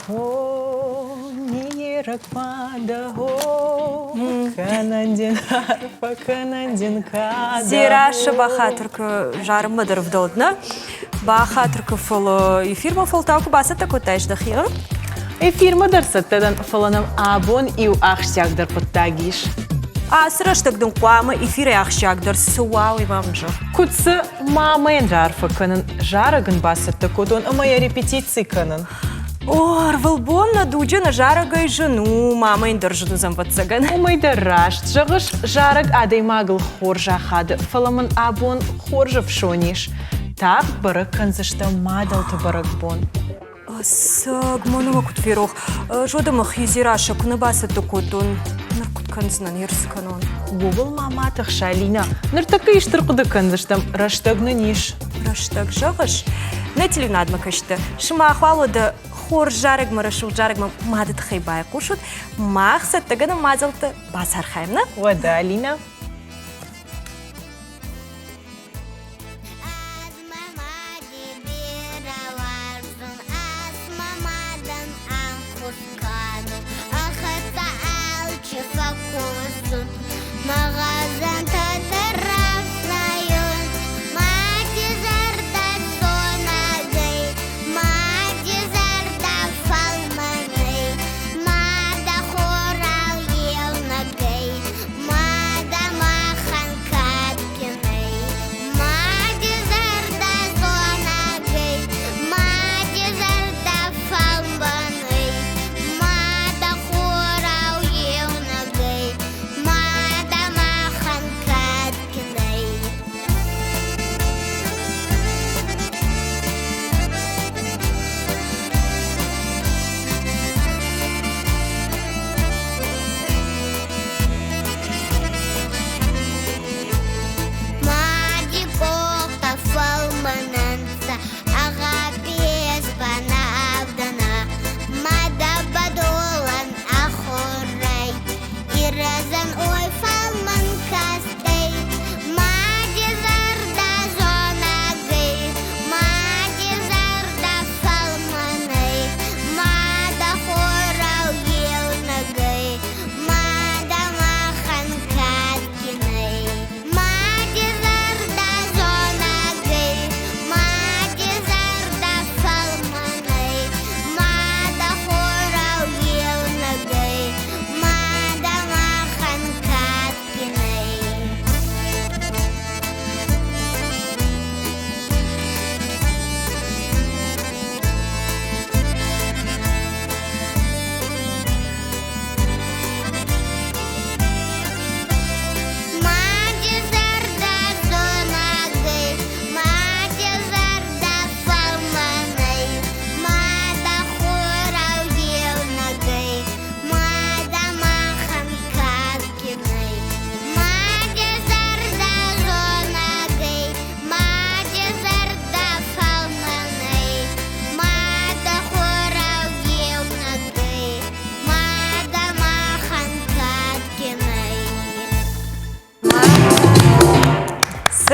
О, ныййарӕг мадӕ, о, кӕнӕн дин арфӕ, кӕнӕн дин кадӕ. Дзерассӕ бахатыр куы зарынмӕ дӕр ӕвдӕлд, нӕ? Бахатыр куы, фӕлӕ эфирмӕ фӕлтау куы бацӕттӕ кодтаис дӕхи, а? Эфирмӕ дӕр цӕттӕ дӕн, фӕлӕ нӕм абон иу ахсджиагдӕр хъуыддаг ис. Ацы рӕстӕг дын хъуамӕ эфирӕй ахсджиагдӕр цы уа, уый ма мын зӕгъ. Куыд цы, мамӕйӕн раарфӕ кӕнын, зарӕг ын бацӕттӕ кодтон ӕмӕ йӕ репетици кӕнын. О, ӕрвылбон нӕ дуджы нӕ зарӕгӕй зын у, мамӕ йын дӕр зын уыдзӕн, ӕвӕццӕгӕн. Уымӕй дӕр раст зӕгъыс, зарӕг адӕймагыл хорз ахады, фӕлӕ мын абон хорз ӕфсон ис. Тагъд бӕрӕг кӕндзыстӕм мадӕлты бӕрӕгбон. Ӕцӕг, мӕнӕ куыд ферох. Зода мӕхи Дзерассӕ куы нӕ бацӕттӕ кодтон, ныр куыд кӕндзынӕн, ерыс кӕнон. Ууыл ма ма тыхс, Алинӕ. Ныртӕккӕ исты рхъуыды кӕндзыстӕм, рӕстӕг нын ис. Рӕстӕг зӕгъыс? Нӕ телеуынадмӕ кӕсты. Сымах уал уӕдӕ хорз зарӕгмӕ, рӕсугъд зарӕгмӕ мады тыххӕй байхъусут. Мах цӕттӕгӕнӕн мадзӕлтты бацархайӕм, нӕ? Уӕдӕ, Алинӕ.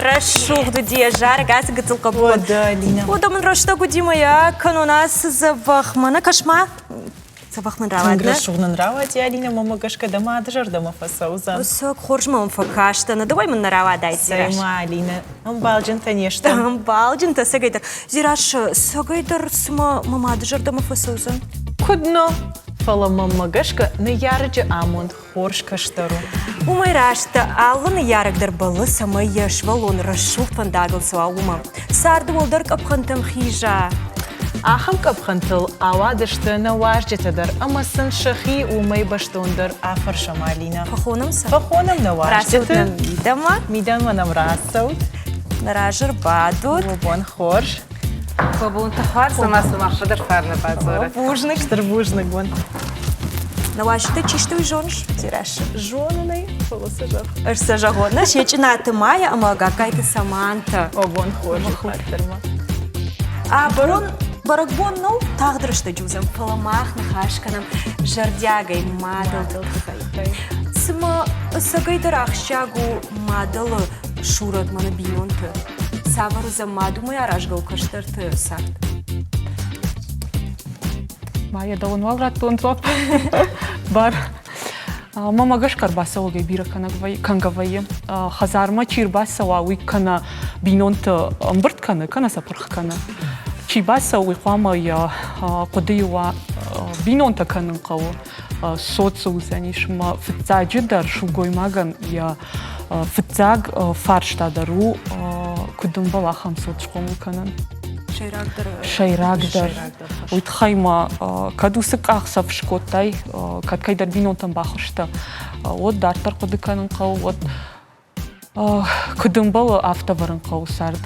Рӕсугъд уыди йӕ зарӕг ацы гыццыл хъӕбул. Уӕдӕ, Алинӕ. Уӕдӕ мын рӕстӕг уыди мӕ йӕ кӕнон ацы дзӕбӕх. Мӕнӕ кӕс-ма, дзӕбӕх мын рауад, Тынг рӕсугъд нын рауади, Алинӕ, мӕнмӕ гӕсгӕ дӕ мады зӕрдӕмӕ фӕцӕудзӕн. Цӕг хорз мӕм фӕкастӕ, нӕ дӕуӕй мын нӕ рауадаид, Дзирас. Цӕй-ма, Алинӕ, ӕмбалджынтӕ не стӕм. Ӕмбалджынтӕ, цӕгӕйдӕр. Дзирас, цӕгӕйдӕр цыма мӕ мады зӕрдӕмӕ фӕцӕудзӕн. Куыд нӕ? Фӕлӕ мӕнмӕ гӕсгӕ ныййарӕджы амонд хорз кӕстӕр у. Уымӕй раст алы ныййарӕг дӕр бӕллы, цӕмӕй йӕ сывӕллон рӕсугъд фӕндагыл цӕуа, уымӕ. Царды уӕлдӕр къӕпхӕнтӕм хиза. Ахӕм къӕпхӕнтыл ауадысты нӕ уазджытӕ дӕр ӕмӕ сын сӕхи уымӕй бӕстондӕр афӕрсӕм, Алинӕ. Фӕхонӕм сӕ? Фӕхонӕм нӕ уазджыты. уазджыты. Рацӕут нӕм мидӕмӕ. Мидӕмӕ нӕм рацӕут. Нӕ разы рбадут. Уӕ бон хорз. Уӕ бонтӕ хуарз ӕма сумахмӕ дӕр фарнӕ бадзорӕд. Бузныг. Стыр бузныг уын. Нӕ уазджытӕ чи сты, уый зоныс, Дзерассӕ? Зонын ӕй, фӕлӕ цы зӕгъ. Ӕз сӕ зӕгъон, нӕ Сечъынаты Майя ӕмӕ Гагкайты Самантӕ. О, бон хорз, хатырмӕ. Абон бӕрӕгбон нӕу, тагъд рӕстӕджы уыдзӕн, фӕлӕ мах ныхас кӕнӕм зӕрдиагӕй мадӕлты тыххӕй. Цымӕ ӕцӕгӕйдӕр ахсджиаг у мадӕлы сурӕт мӕнӕ бинонты? Цавӕр уыдзӕн мад уымӕй аразгӕ у кӕстӕрты цард? Ма йӕ дӕуӕн уал радтон дзуапп. Бар. Мӕ гӕсгӕ ӕрбацӕуӕгӕй бирӕ кӕнгӕ вӕййы. Хӕдзармӕ чи ӕрбацӕуа, уый кӕнӕ бинонты ӕмбырд кӕны, кӕнӕ сӕ пырх кӕны. Чи бацӕуы, уый хъуамӕ йӕ хъуыдыйы уа, бинонтӕ кӕнын хъӕуы, цот цы уыдзӕнис. Мӕ фыццаджыдӕр сылгоймагӕн йӕ фыццаг фарста дӕр у, куыд ӕмбӕлы ахӕм цот схъомыл кӕнын. Сӕйрагдӕр. Сӕйрагдӕр. Уый тыххӕй ма кӕд уыцы къахдзӕф скодтай, кӕд кӕйдӕр бинонтӕм бахуыстӕ, уӕд дарддӕр хъуыды кӕнын хъӕуы, уӕд куыд ӕмбӕлы, афтӕ вӕрын хъӕуы цард.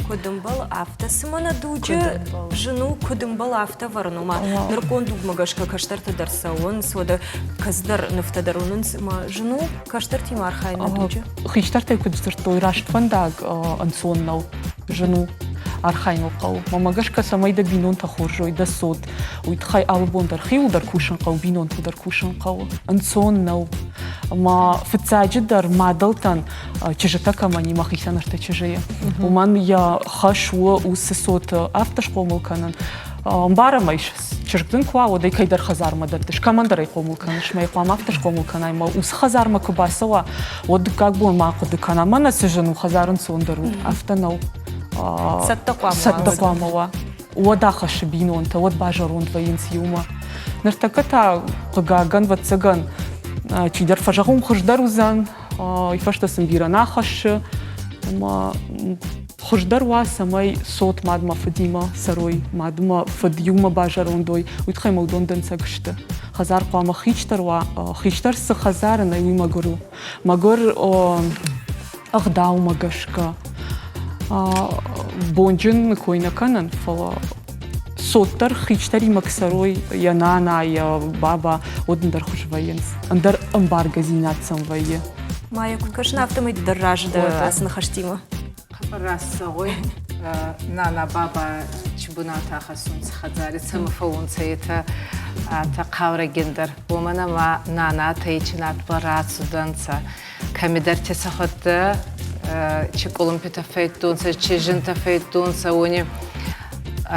Куыд ӕмбӕлы, афтӕ. Цымӕ нӕ дуджы зын у, куыд ӕмбӕлы, афтӕ вӕрын, ома нырыккон дугмӕ гӕсгӕ кӕстӕртӕ дӕр цӕуынц, уӕдӕ кӕцыдӕр нывтӕ дӕр уынынц, ӕмӕ зын у кӕстӕртимӕ архайын нӕ дуджы? Хистӕртӕй куыд дзырдтой, раст фӕндаг ӕнцон нӕу, зын у архайыныл хъӕуы. Мӕнмӕ гӕсгӕ, цӕмӕй дӕ бинонтӕ хорз уой, дӕ цот, уый тыххӕй алы бон дӕр хиуыл дӕр кусын хъӕуы, бинонтыл дӕр кусын хъӕуы. Ӕнцон нӕу. Ӕмӕ фыццаджыдӕр мадӕлтӕн чызджытӕ кӕмӕн и, мӕхицӕн ӕртӕ чызджы. Уымӕн йӕ хӕс у уыцы цоты афтӕ схъомыл кӕнын. Ӕмбарӕм ӕй, чызг дын куы уа, уӕд ӕй кӕйдӕр хӕдзармӕ дӕттыс, кӕмӕндӕр ӕй хъомыл кӕныс, мӕ хъуамӕ афтӕ схъомыл кӕнай, мӕ уыцы хӕдзармӕ куы бацӕуа, уӕд дыккаг бон ма хъуыды кӕна, мӕнӕ цы зын у, хӕдзар ӕнцондӕр у, афтӕ нӕу. Цӕттӕ хъуамӕ Цӕттӕ хъуамӕ уа. Уӕд ахӕссы бинонтӕ, уӕд базӕронд вӕййынц иумӕ. Ныртӕккӕ та, хъыгагӕн, ӕвӕццӕгӕн, чидӕр фӕзӕгъын хуыздӕр уыдзӕн, уый фӕстӕ сын бирӕ нӕ хӕссы. Ӕмӕ хуыздӕр уа, цӕмӕй цот мадмӕ фыдимӕ цӕрой, мадмӕ фыд иумӕ базӕронд уой, уый тыххӕй мӕ уыдон дӕнцӕг сты. Хӕдзар хъуамӕ хистӕр уа, хистӕр цы хӕдзары нӕй, уый мӕгуыр у. Мӕгуыр ӕгъдаумӕ гӕсгӕ бонджын кой нӕ кӕнын, фӕлӕ цот дӕр хистӕримӕ куы цӕрой, йӕ нана, йӕ баба, уӕд ӕндӕр хуыз вӕййынц, ӕндӕр ӕмбаргӕдзинад сӕм вӕййы. Майя, куыд кӕсын, афтӕмӕй ды дӕр разы дӕ ацы ныхӕстимӕ. Хъӕбӕр раст зӕгъуй, нана баба чи бунат ахӕссунцӕ хӕдзари, цӕмӕ фӕуунцӕ етӕ атӕ хъаурӕгиндӕр, уомӕн ӕма нанатӕ ечи надбӕл рацудӕнцӕ. Кӕмидӕрти сӕхуӕдтӕ чи къулумпитӕ фӕйдтонцӕ, чи зинтӕ фӕйдтонцӕ, уони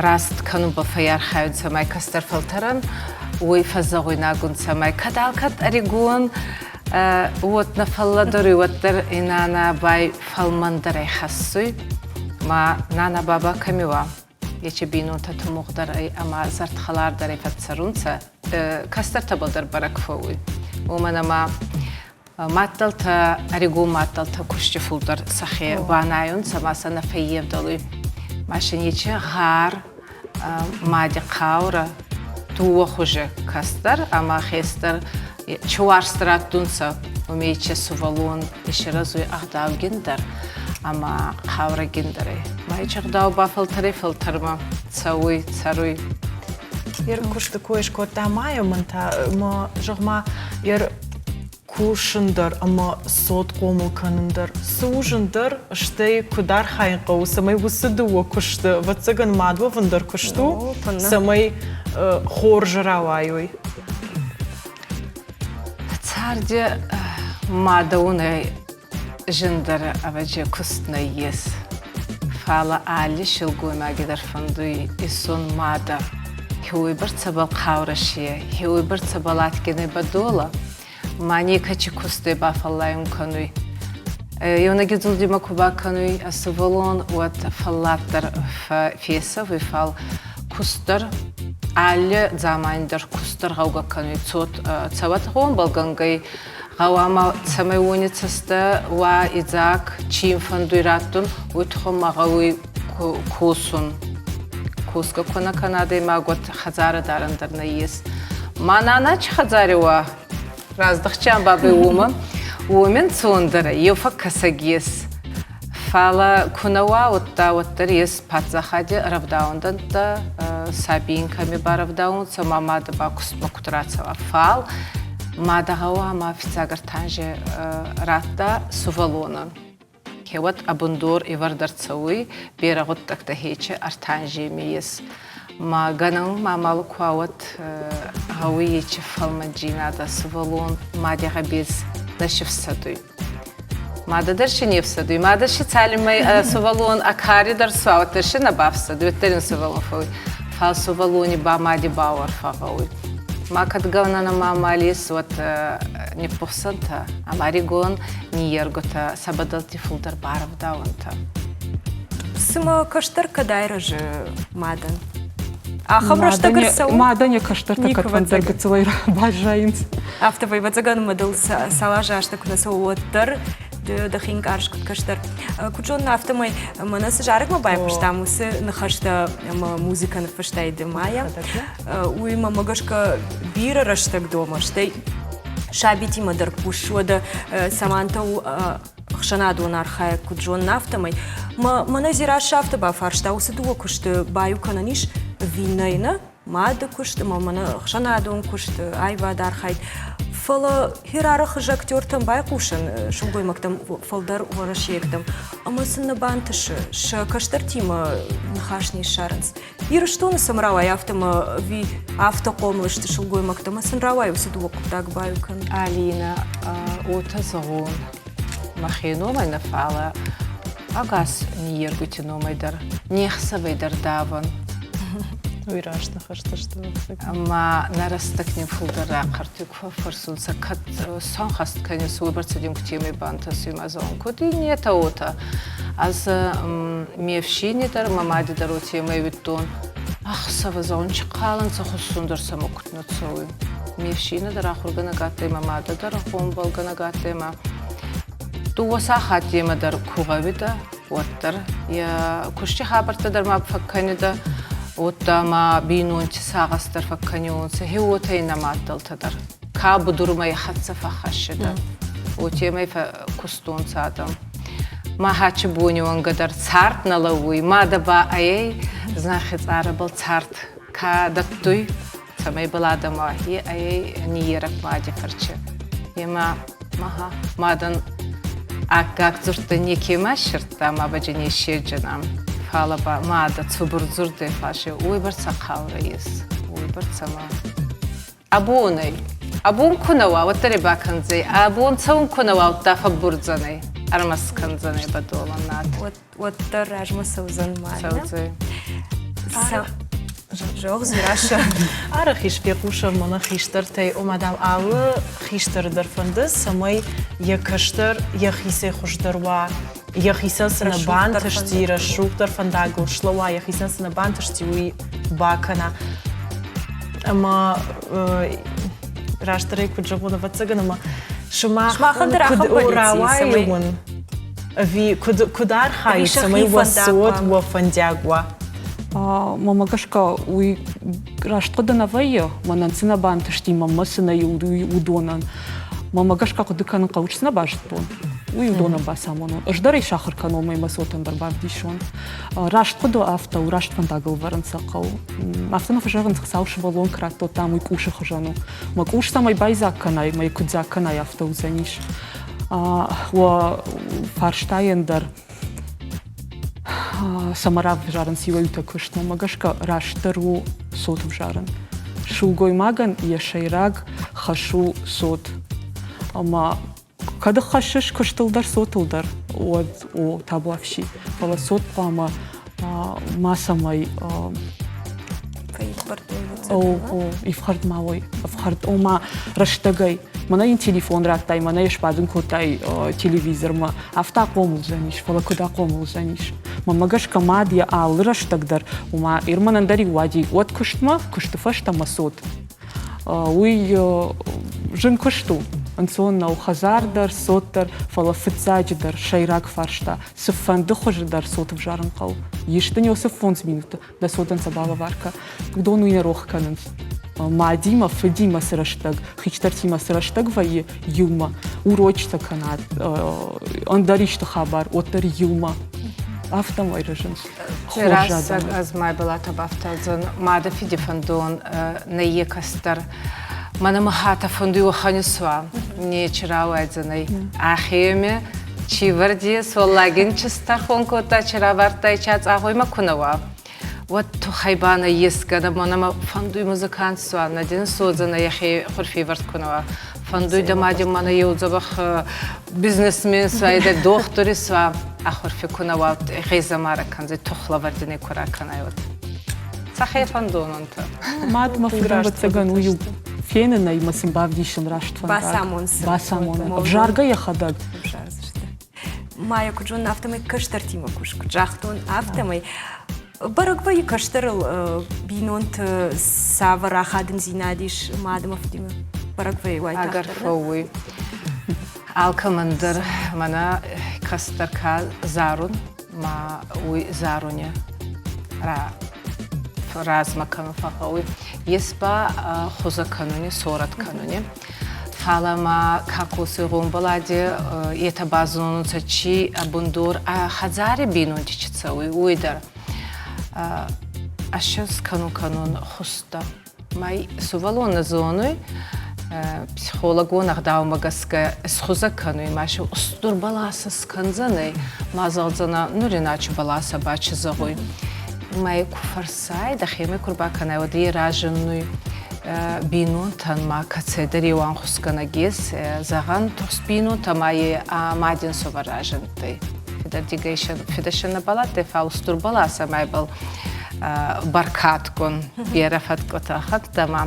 раст кӕнунбӕл фӕййархайунцӕ мӕ кӕстӕр фӕлтӕрӕн, уой фӕззӕгъуйнаг унцӕ мӕ кӕд алкӕд ӕригон уот нӕ фӕллӕдӕруй, уӕддӕр и нана бай фӕлмӕндӕрӕй хӕссуй. Ма нана баба кӕми уа, ечи бийнонтӕ тумугъдӕр ӕй ӕма зӕрдхӕлардӕрӕй фӕццӕрунцӕ, кӕстӕртӕбӕл дӕр бӕрӕг фӕууй. Уомӕн ӕма мадтӕлтӕ, ӕригон мадтӕлтӕ кусти фулдӕр сӕхе банайунцӕ ма сӕ нӕ фӕййевдӕлуй. Машинечи гъар мади хъаурӕ дууӕ хузи кӕстӕр ӕма хестӕр чи уарзт раттунцӕ, уоми чи сувӕллон исирӕзуй ӕгъдаугиндӕр ӕма хъаурӕгиндӕрӕй. Ма ечи ӕгъдау ба фӕлтӕрӕй-фӕлтӕрмӕ цӕуй, цӕруй. Ер куысты кой скодта Майя мын та ма зӕгъ-ма, ер кусын дӕр ӕмӕ цот хъомыл кӕнын дӕр. Цы у зындӕр, стӕй куыд архайын хъӕуы, цӕмӕй уыцы дыууӕ куысты, ӕвӕццӕгӕн, мад уӕвын дӕр куыст у, цӕмӕй хорз рауайой? Царди мадӕуонӕй зындӕр ӕвӕджи куст нӕййес. Фалӕ алли силгоймаги дӕр фӕндуй исон мадӕ. Хеуйбӕрцӕбӕл хъаурӕ си, хеуйбӕрцӕбӕл адгинӕй бӕдолӕ, ма некӕчи кустӕй бафӕллайун кӕнуй. Еунӕги дзурдимӕ ку бакӕнуй ӕ сувӕллон, уӕд фӕллад дӕр фесӕвуй, фал куст дӕр алли дзамани дӕр куст дӕр гъӕугӕ кӕнуй. Цот цӕуӕт гъомбӕлгӕнгӕй гъӕуама цӕмӕй уони цӕстӕ уа идзаг, чи ин фӕндуй раттун, уой туххӕн ма гъӕуй косун. Косгӕ ку нӕ кӕна адӕймаг, уӕд хӕдзарӕ дарӕн дӕр нӕййес. Ма нана чи хӕдзари уа, раздӕхчиан бабӕй уомӕ, уомӕн цондӕр еу фӕккӕсӕг ес. Фӕлӕ ку нӕ уа, уӕдта уӕддӕр ес паддзахади рӕвдауӕндӕнттӕ, сабийин кӕми барӕвдаунцӕ, ма мадӕ ба кустмӕ куд рацӕуа. Фал мадӕ гъӕуама фиццаг ӕртанже радта сувӕллонӕн. Кеуӕд ӕ бундор ивӕрд ӕрцӕуй, берӕ гъуддӕгтӕ хечи ӕртанжеми ес. Ма гӕнӕн ма мал ку уӕд гъӕуй ечи фӕлмӕнджийнадӕ сувӕллон мади гъӕбес нӕ сифсӕдуй. Мадӕ дӕр си не фсӕдуй, мадӕ си цалинмӕ сувӕллон ӕ кари дӕр суа, уӕддӕр си нӕ бафсӕдуй, уӕддӕр ин сувӕллон фӕууй. Фал сувӕллони ба мади бауӕр фӕгъгъӕуй. Ма кӕд гӕнӕн ӕма амал ес, уӕд ниббухсӕнтӕ ӕма ӕригон ниййергутӕ сӕ бӕдӕлтти фулдӕр барӕвдауӕнтӕ. Цымӕ кӕстӕр кӕд айрӕзы мадӕн? Ахӕм рӕстӕг ӕрцӕуы? Мадӕн йӕ кӕстӕртӕ кӕд фӕндзӕг гыццылӕй баззайынц. Афтӕ ӕвӕццӕгӕн мадыл цал азы азты куы нӕ цӕуы, уӕддӕр дӕхи ӕнкъарыс куыд кӕстӕр. Куыд зонын, афтӕмӕй мӕнӕ цы зарӕгмӕ байхъуыстам, уыцы ныхӕстӕ ӕмӕ музыкӕ ныффыстай ды, Майя. Уый мӕмӕ гӕсгӕ бирӕ рӕстӕг домы, стӕй сабитимӕ дӕр кус, уӕдӕ Саманта у ӕхсӕнадон архайӕг, куыд зонын, афтӕмӕй. Мӕнӕ Дзерассӕ афтӕ бафарста, уыцы дыууӕ куысты баиу кӕнӕн ис ӕви нӕй, нӕ? Мады куыст ӕмӕ мӕнӕ ӕхсӕнадон куыст, аивады архайд. Фӕлӕ херарыхыз актертӕм байхъусын, сылгоймӕгтӕм, фылдӕр уӕрӕсейӕгтӕм, ӕмӕ сын нӕ бантысы, сӕ кӕстӕртимӕ ныхас не ссарынц. Ирыстоны сӕм рауайы афтӕ ӕмӕ ӕви афтӕ хъомыл сты сылгоймӕгтӕ ӕмӕ сын рауайы уыцы дыууӕ хъуыддаг баиу кӕнын? Алинӕ, уотӕ зӕгъун, мӕхе номӕй нӕ, фалӕ ӕгас ниййергути номӕй дӕр не хсӕвӕй дӕр давӕн. Уый раст ныхӕстӕ сты. Ӕма нӕ рӕстӕг нин фулдӕр рахъӕртуй, ку фӕффӕрсунцӕ, кӕд сӕнхӕст кӕнис, уойбӕрцӕ дин кутемӕй бантӕсуй ма зӕгъун, куд иннетӕ уотӕ. Ӕз ме фсийни дӕр, мӕ мади дӕр уотемӕй уидтон. Ӕхсӕвӕ зӕгъун, чи хъалӕнцӕ хуссун дӕр сӕмӕ куд нӕ цӕуй. Ме фсийнӕ дӕр ахургӕнӕг адтӕй, мӕ мадӕ дӕр гъомбӕлгӕнӕг адтӕй ӕма дууӕ сахаттемӕ дӕр ку гъӕуидӕ, уӕддӕр е кусти хабӕрттӕ дӕр ма фӕккӕнидӕ, уӕдта ма бийнонти сагъӕс дӕр фӕккӕниуонцӕ, хе уотӕ иннӕ маддӕлтӕ дӕр. Ка будурмӕ хӕццӕ фӕххӕссидӕ, уотемӕй кустонцӕ адӕм. Махачи бони уӕнгӕ дӕр цард нӕ лӕууй, мадӕ ба ӕй знахи цъарӕбӕл цард ка дӕттуй, цӕмӕй бал адӕм е ӕй ниййерӕг мади фӕрче. Ема маха мадӕн аккаг дзурдтӕ некема ссирдта, ма баджи не ссерджӕнӕн. Фалӕ ба мадӕ цубур дзурдӕй фасе уойбӕрцӕ хъаурӕ ес, уойбӕрцӕ ма Абонӕй. Абон ку нӕ уа, уӕддӕр ӕй бакӕндзӕй. Абон цӕун ку нӕ уа, уӕдта фӕббурдзӕнӕй. Ӕрмӕст кӕндзӕнӕй бӕдолӕн над. Уӕддӕр размӕ цӕудзӕн ма. Цӕудзӕй. Зӕгъ, Дзерассӕ. Арӕх ис фехъусӕн мӕнӕ хистӕртӕй, ома, дам, алы хистӕры дӕр фӕнды, цӕмӕй йӕ кӕстӕр йӕхицӕй хуыздӕр уа, йӕхицӕн цы нӕ бантысти, рӕсугъддӕр фӕндагыл слӕууа, йӕхицӕн цы нӕ бантысти, уый бакӕна. Ӕмӕ растдӕр ӕй куыд зӕгъон, ӕвӕццӕгӕн, ӕмӕ сымах куыд рауайы уын, ӕви куыд архайут, цӕмӕй уӕ цот, уӕ фӕндиаг уа? Мӕнмӕ гӕсгӕ, уый раст хъуыды нӕ вӕййы, мӕнӕн цы нӕ бантысти, мӕнмӕ цы нӕ уыдонӕн. Мӕнмӕ гӕсгӕ хъуыды кӕнын хъӕуы, цы нӕ базыдтон, уый уыдонӕн бацамонон. Ӕз дӕр ӕй сахуыр кӕнон, мӕ цотӕн дӕр бавдисон. Раст хъуыды афтӕ у, раст фӕндагыл вӕрын сӕ хъӕуы. Афтӕ нӕ фӕзӕгъынц, Хуыцау сывӕллон куы радтод, дам, уый къусы хуызӕн у. Мӕ къус цӕмӕй байдзаг кӕнай, мӕ куыд дзаг кӕнай, афтӕ уыдзӕнис. Уӕ фарстайӕн дӕр цӕмӕ равзарынц иуӕй-иутӕ куыст, мӕнмӕ гӕсгӕ растдӕр у цот ӕвзарын. Сылгоймагӕн йӕ сӕйраг хӕс у цот. Ӕмӕ кӕд ӕххӕссыс куыстыл дӕр, цотыл дӕр, уӕд о, табуафси. Фӕлӕ цот хъуамӕ мацӕмӕй о, ифхӕрд ма уой, ӕфхӕрд, ома рӕстӕгӕй. Мӕнӕ йын телефон радтай, мӕнӕ йӕ сбадын кодтай телевизормӕ, афтӕ ахъомыл уыдзӕнис, фӕлӕ куыд ахъомыл уыдзӕнис? Мӕнмӕ гӕсгӕ мад йӕ алы рӕстӕг дӕр, ома Ирманӕн дӕр-иу уади уӕд куыстмӕ, куысты фӕстӕ мӕ цот. Уый зын куыст у, ӕнцон нӕу хӕдзар дӕр, цот дӕр, фӕлӕ фыццаджыдӕр сӕйраг фарста, цыфӕнды хуызы дӕр цот ӕвзарын хъӕуы. Ис дын уыцы 5 минуты, дӕ цотӕн сӕ балӕвар кӕ. Уыдон уый нӕ рох кӕнынц. Мадимӕ, фыдимӕ цы рӕстӕг, хистӕртимӕ цы рӕстӕг вӕййы иумӕ, урочытӕ кӕнат, ӕндӕр исты хабар, уӕддӕр иумӕ. Афтӕмӕй рӕзынц. Хорз ӕз мӕ балата бафтаудзӕн мады фиди фӕндон нӕййе кӕстӕр. Мӕнӕ махата фӕндуй уӕхӕн исуа, нечи рауайдзӕнӕй. Ӕхеме чи вӕрди суаллагин чи стӕрхон кодта, чи равардта, чи ацъагъоймӕ ку нӕ уа. Уӕд тухӕй ба нӕ есгӕ мӕнӕ фӕндуй музыкант суа, нӕ дин содзӕнӕ йӕхе хурфивӕрд ку нӕ уа. Фӕндуй дӕ мади мӕнӕ еу дзӕбӕх бизнесмен суа, дӕ дохтури суа, ӕ хурфи ку нӕ уа, гъезӕмарӕ кӕндзӕй, тухлӕвӕрди не ку ракӕнай, уӕд. Сӕхе фӕндононтӕ. Мад мӕ фыдӕн, ӕвӕццӕгӕн, уый у фенынӕй мӕ сын бавдисын раст фӕндаг. Бацамон сын. Бацамонын. Ӕвзаргӕ йӕхӕдӕг. Ӕвзардзысты. Майя куыд зонын, афтӕмӕй кӕстӕртимӕ кус, куыд загътон, афтӕмӕй бӕрӕг вӕййы кӕстӕрыл бинонты цавӕр ахадындзинад ис мад ӕмӕ фыдимӕ? Бӕрӕг вӕййы уайтагъддӕр. Ӕгӕр фӕууй. Алкӕмӕн дӕр мӕнӕ кӕстӕр ка зарун, ма уый заруни размӕ кӕнун фӕгъгъӕуй. Ес ба хузӕ кӕнуни, сорӕт кӕнуни. Фалӕ ма ка косуй гъомбӕлади, етӕ базонунцӕ, чи ӕ бундор ӕ хӕдзари бийнонти чи цӕуй, уой дӕр. Ӕссӕз кӕнун кӕнун хузтӕ. Ма сувӕллон нӕ зонуй, психологон ӕгъдаумӕ гӕсгӕ исхузӕ кӕнуй, ма си устур бӕласӕ скӕндзӕнӕй, ма зӕгъдзӕнӕ, нур иначе бӕласӕ ба чи зӕгъуй. Ма ку фӕрсай, дӕхемӕ ку рбакӕнай, уӕд е разиннуй бийнонтӕн ма кӕцӕйдӕр еу ӕнхусгӕнӕг ес, зӕгъӕн, тухст бийнонтӕ ма е ӕ мади ӕнсувӕр разиндтӕй. Фидӕ нӕбал адтӕй, фал устур бӕласӕ ма ибӕл бӕркадгун берӕ фӕткъутӕ хӕттӕ ма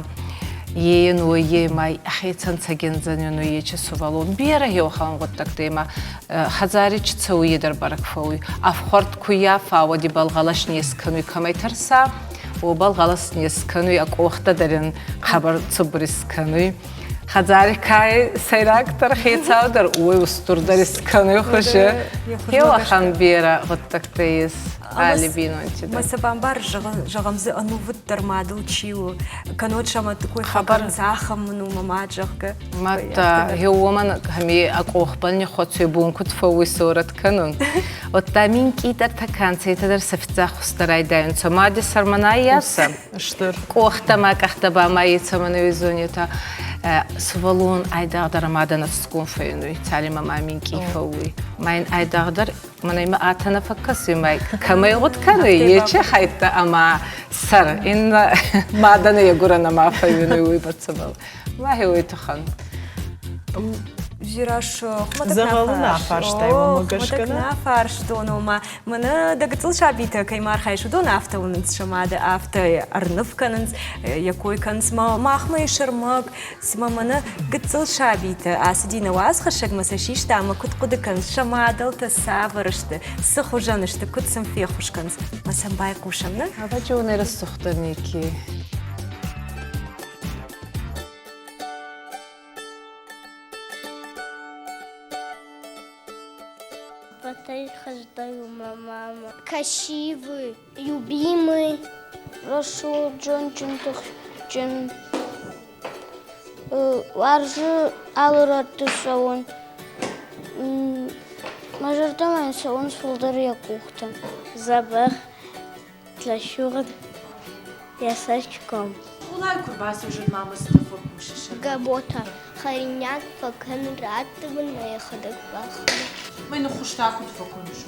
ейн уоййей ма хецӕн цӕгиндзӕнӕн уоййечи сувӕллон берӕ еуӕхӕн гъуддӕгтӕ ма хӕдзари чи цӕуй, е дӕр бӕрӕг фӕууй. Ӕфхуӕрд ку ййафа, уӕд ибӕл гъӕлӕс не скӕнуй, кӕмӕй тӕрса, уобӕл гъӕлӕс не скӕнуй, ӕ къохтӕ дӕр ин хъӕбӕр цубур искӕнуй. Хӕдзари ка сӕйрагдӕр хецаудӕр, уой устурдӕр искӕнуй хузи. Еуӕхӕн берӕ гъуддӕгтӕ ес алли бийнонти дӕр. Мӕ сӕ бамбар, зӕгъӕм дзы ӕнувыддӕр мадыл чи у, кӕннод сӕмӕ такой хабар ахӕм мын у мӕ мад, зӕгъгӕ. Мадта гъеуомӕн кӕми ӕ къохбӕл ниххуӕцуй бон куд фӕууй сорӕт кӕнун. Уӕдта минкъийдӕртӕ канцетӕ дӕр сӕ фиццаг хузтӕ райдайунцӕ. Мади сӕрмӕ нӕййасӕ. Стыр. Къохтӕ ма къӕхтӕ ба ма ецӕмӕн уизонетӕ. Сувӕллон айдагъдӕр мадӕн ӕхсицгон фӕййинуй, цалинмӕ ма минкъий фӕууй. Ма ин айдагъдӕр мӕнӕ имӕ атӕ нӕ фӕккӕсуй, ма кӕмӕй гъуд кӕнуй, ечи хӕйттӕ ӕма сӕр. Иннӕ мадӕн егурӕн ӕма фӕййинуй уойбӕрцӕбӕл. Мӕхе уой туххӕн. Зираш хуымӕтӕг Дзӕгъӕлы нӕ фарстай, уымӕ гӕсгӕ нӕ фарстон, ома мӕнӕ дӕ гыццыл сабитӕ кӕй ма архайыс, уыдон афтӕ уынынц сӕ мады, афтӕ ӕрныв кӕнынц, йӕ кой кӕнынц. Махмӕ ис ӕрмӕг, цыма мӕнӕ гыццыл сабитӕ ацыди нӕ уацхӕссӕгмӕ сӕ систа ӕмӕ куыд хъуыды кӕнынц, сӕ мадӕлтӕ цавӕр сты, цы хуызӕн сты, куыд сын феххуыс кӕнынц. Мӕ сӕм байхъусӕм, нӕ? Ӕвӕджион ӕрӕсугъддӕр неке. Батарей хождаю мама. Красивый, любимый. Рӕсугъд, зондджын, тыхджын. Уарзы алы рӕтты цӕуын. Мӕ зӕрдӕмӕ йын цӕуынц фылдӕр йӕ къухтӕ. Дзӕбӕх, Рӕсугъд йӕ цӕсгом. Скъолайы куы рбацӕуы мамӕ цытӕ фӕкусыс? Габота хӕринаг фӕкӕны, ратты мын мӕ йӕхӕдӕг бахӕры. Мӕ ныххуыс та куыд фӕкӕныс?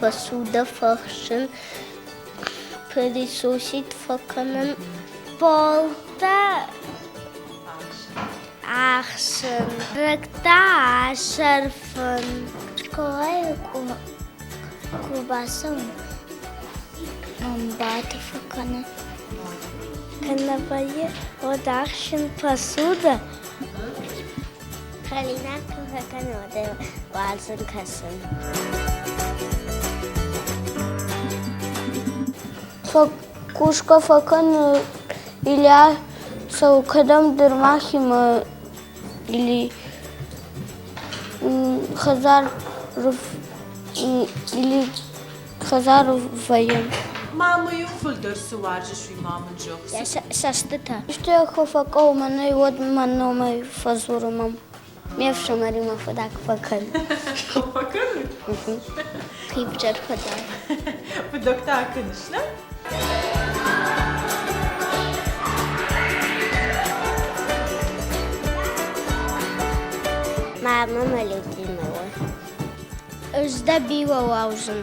Посуда фӕхсын, пылесосить фӕкӕнын, полтӕ ӕхсын, рыгтӕ асӕрфын. Скъолайы Куы бацӕуын, ӕмбаты фӕкӕны. Кӕнӕ вӕййы, уӕд ӕхсын посуда. Хӕринаг куы фӕкӕны, уӕд ӕй уарзын кӕсын. Кусгӕ фӕкӕны Илья цӕуы кӕдӕмдӕр махимӕ или хӕдзар или хӕдзары вӕййӕм. Мамӕ-иу фылдӕр цы уарзыс, уый ма мын зӕгъ. Цӕстытӕ. Исты куы фӕкъӕуы мӕнӕй, уӕд мӕ номӕй фӕдзуры мам. Ме фсымӕримӕ фыдаг фӕкӕны. Фӕкӕны? Хивджер фыдаг. Фыдӕгтӕ акӕныс, нӕ? Мама мӕ любимая. Ӕз дӕ бирӕ уарзын.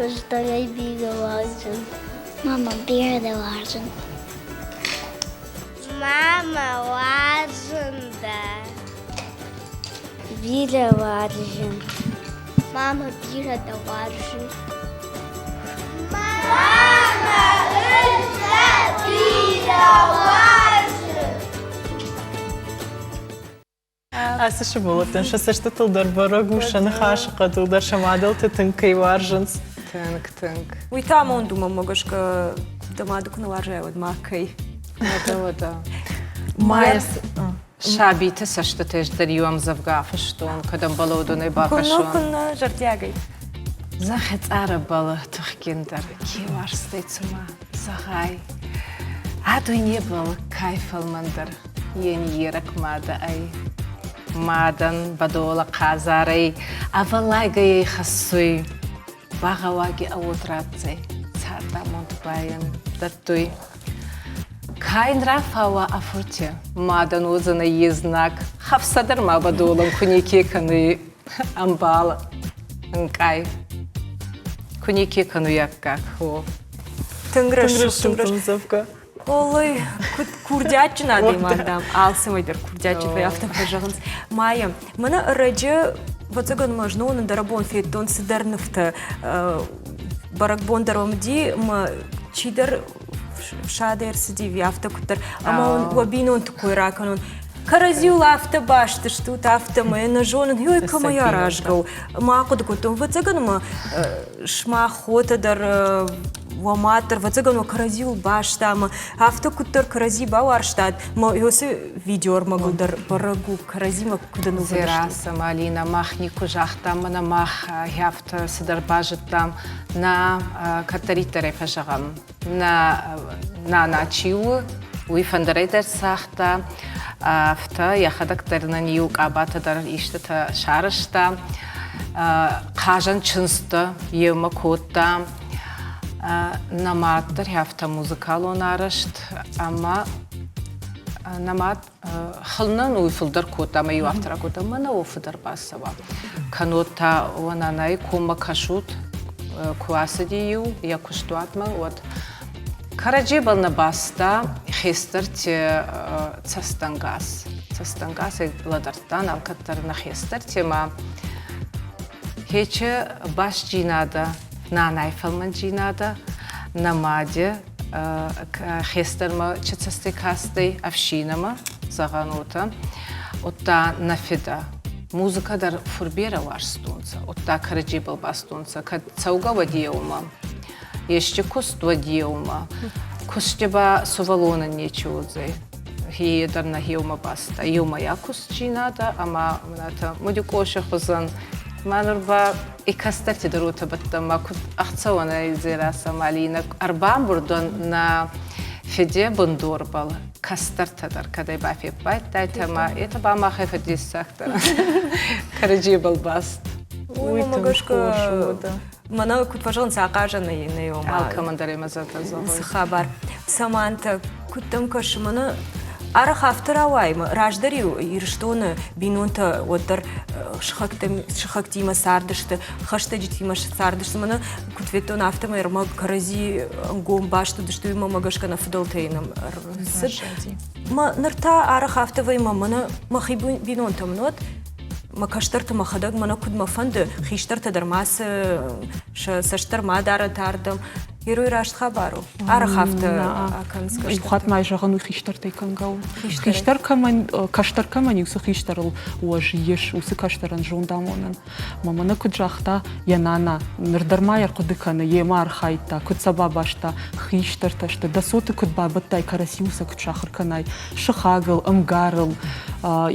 Ӕз дӕр ӕй бирӕ уарзын. Мама, бирӕ дӕ уарзын. Мама, уарзын дӕ. Бирӕ уарзын. Мама, бирӕ дӕ уарзын. Мама! Ацы сывӕллӕттӕн сӕ цӕстытыл дӕр бӕрӕг у, сӕ ныхасы хъӕдыл дӕр сӕ мадӕлты тынг кӕй уарзынц. Тынг, тынг. Уый та амонд у, мӕнмӕ гӕсгӕ, дӕ мады куы нӕ уарзай, уӕд ма кӕй. Уӕдӕ, уӕдӕ. Майя Сабиты цӕстытӕ дӕр иу ӕмдзӕвгӕ афыстон, кӕд ӕмбӕлы уыдонӕй бакӕсон. Куыннӕ, зӕрдиагӕй. Зӕххы цъарӕбӕл тухгиндӕр ке уарзтӕй цума, зӕгъай, а дуйнебӕл кай фӕлмӕндӕр е ниййерӕг мадӕ ӕй. Мадӕн бӕдолӕ хъазарӕй ӕвӕллайгӕй хӕссуй, багъӕуаги ӕ уод ратдзӕй, цардамонд ба ин дӕттуй. Ка ин рафауа ӕ фурти, мадӕн уодзӕнӕй е знаг, хӕфсӕ дӕр ма бӕдолӕн ку неке кӕнуй ӕмбал, ӕнкъай. Ку неке кӕнуй аккаг, гъо. Тынг рӕсугъд ӕмдзӕвгӕ. Олой, куыд курдиатджын адӕймаг, дам, алцӕмӕй дӕр курдиатджын вӕййы, афтӕ фӕзӕгъынц. Майя, мӕнӕ ӕрӕджы, ӕвӕццӕгӕн ма знон ӕндӕрӕбон федтон цыдӕр нывтӕ. Бӕрӕгбон дӕр уӕм уыди, ӕмӕ чидӕр фсадӕй ӕрцыди, афтӕ куыддӕр. Ӕмӕ уӕ бинонты кой ракӕнон. Кӕрӕдзиуыл афтӕ баст стут, афтӕ мӕ нӕ зонын, ой, кӕмӕй аразгӕ у. Ма ахъуыды кодтон, ӕвӕццӕгӕн ӕмӕ сымах хотӕ дӕр, уӕ мад дӕр, ӕвӕццӕгӕн, уӕ кӕрӕдзиуыл баста ӕмӕ афтӕ куыддӕр кӕрӕдзи бауарзтат, мӕ уыцы видеоӕрмӕгыл дӕр бӕрӕг у, кӕрӕдзимӕ куыд ӕнувыд стут. Дзерассӕ, Малина, мах никуы загътам, мӕнӕ мах афтӕ цыдӕр базыдтам, нӕ кӕддӕриддӕрӕй фӕзӕгъӕм. Нӕ нана чи у, уый фӕндырӕй дӕр цагъта, афтӕ йӕхӕдӕг дӕр нын иу къабатӕ дӕр истытӕ сарӕзта. Хъазӕн чындзтӕ йемӕ кодта. Нӕ мад дӕр афтӕ музыкалон арӕзт ӕмӕ нӕ мад хылнӕн уый фылдӕр кодта ӕмӕ иу афтӕ ракодта, мӕнӕ уӕ фыд ӕрбацӕуа. Кӕннод та уӕ нанайы коммӕ кӕсут, куы ацыди-иу йӕ куыстуатмӕ, уӕд кӕрӕдзебӕл нӕ баста хестӕрти цӕстӕнгас. Цӕстӕнгасӕй лӕдӕрдтан алкӕддӕр нӕ хестӕртемӕ. Хече бастдзийнадӕ, нанай фӕлмӕндзийнадӕ, нӕ мади хестӕрмӕ чи цӕстӕй кастӕй ӕфсийнӕмӕ, зӕгъӕн уотӕ, удта нӕ фидӕ. Музыкӕ дӕр фурберӕ уарзтонцӕ, удта кӕрӕдзебӕл бастонцӕ, кӕд цӕугӕ уӕд еумӕ, есчи куст уӕд еумӕ, кусти ба сувӕллонӕн нечи уодзӕй. Хие дӕр нӕ еумӕ баста, еумӕйаг кустдзийнадӕ ӕма мӕнӕ муди къоси хузӕн. Ма нур ба и кӕстӕрти дӕр уотӕ бадтӕн, ма куд ӕхцӕуӕн ӕй Дзерассӕ Малинӕ ӕрбамбурдон нӕ феде бундорбӕл кӕстӕртӕ дӕр кӕдӕй бафеппайдтайтӕ ма етӕ ба махӕй фӕддессагдӕр кӕрӕдзебӕл баст. Уый гӕсгӕ мӕнӕ куыд фӕзӕгъынц, ахъазӕн нӕй ома. Алкӕмӕн дӕр ӕмӕ зӕрдӕ зӕгъуй. Цы хабар. Самантӕ, куыд дӕм кӕсы, мӕнӕ арӕх афтӕ рауайы, раздӕр-иу Ирыстоны бинонтӕ уӕддӕр сыхӕгтимӕ цардысты, хӕстӕджытимӕ цардысты. Мӕнӕ куыд федтон, афтӕмӕй ӕрмӕг кӕрӕдзи ӕнгом баст уыдысты, уый мӕмӕ гӕсгӕ нӕ фыдӕлтӕй нӕм ӕрцыд. Ныр та арӕх афтӕ вӕййы, мӕнӕ мӕхи бинонтӕм уӕд мӕ кӕстӕрты мӕхӕдӕг мӕнӕ куыд мӕ фӕнды, хистӕртӕ дӕр ма цы сӕ цӕст дӕр ма дарӕнт ардӕм. Герой раст хабар у. Арӕх афтӕ акӕнынц. Иу хатт ма зӕгъын, уый хистӕртӕй кӕнгӕ у. Хистӕр кӕмӕн, кӕстӕр кӕмӕн уыцы хистӕрыл уӕз ис, уыцы кӕстӕрӕн зонд амонӕн. Мӕ мӕнӕ куыд загъта йӕ нана, ныр дӕр ма йӕ хъуыды кӕны, йемӕ архайдта, куыд сӕ бабаста, хистӕртӕ сты, дӕ цоты куыд бабӕттай, кӕрӕдзиуыл сӕ куыд сахуыр кӕнай, сыхагыл, ӕмгарыл,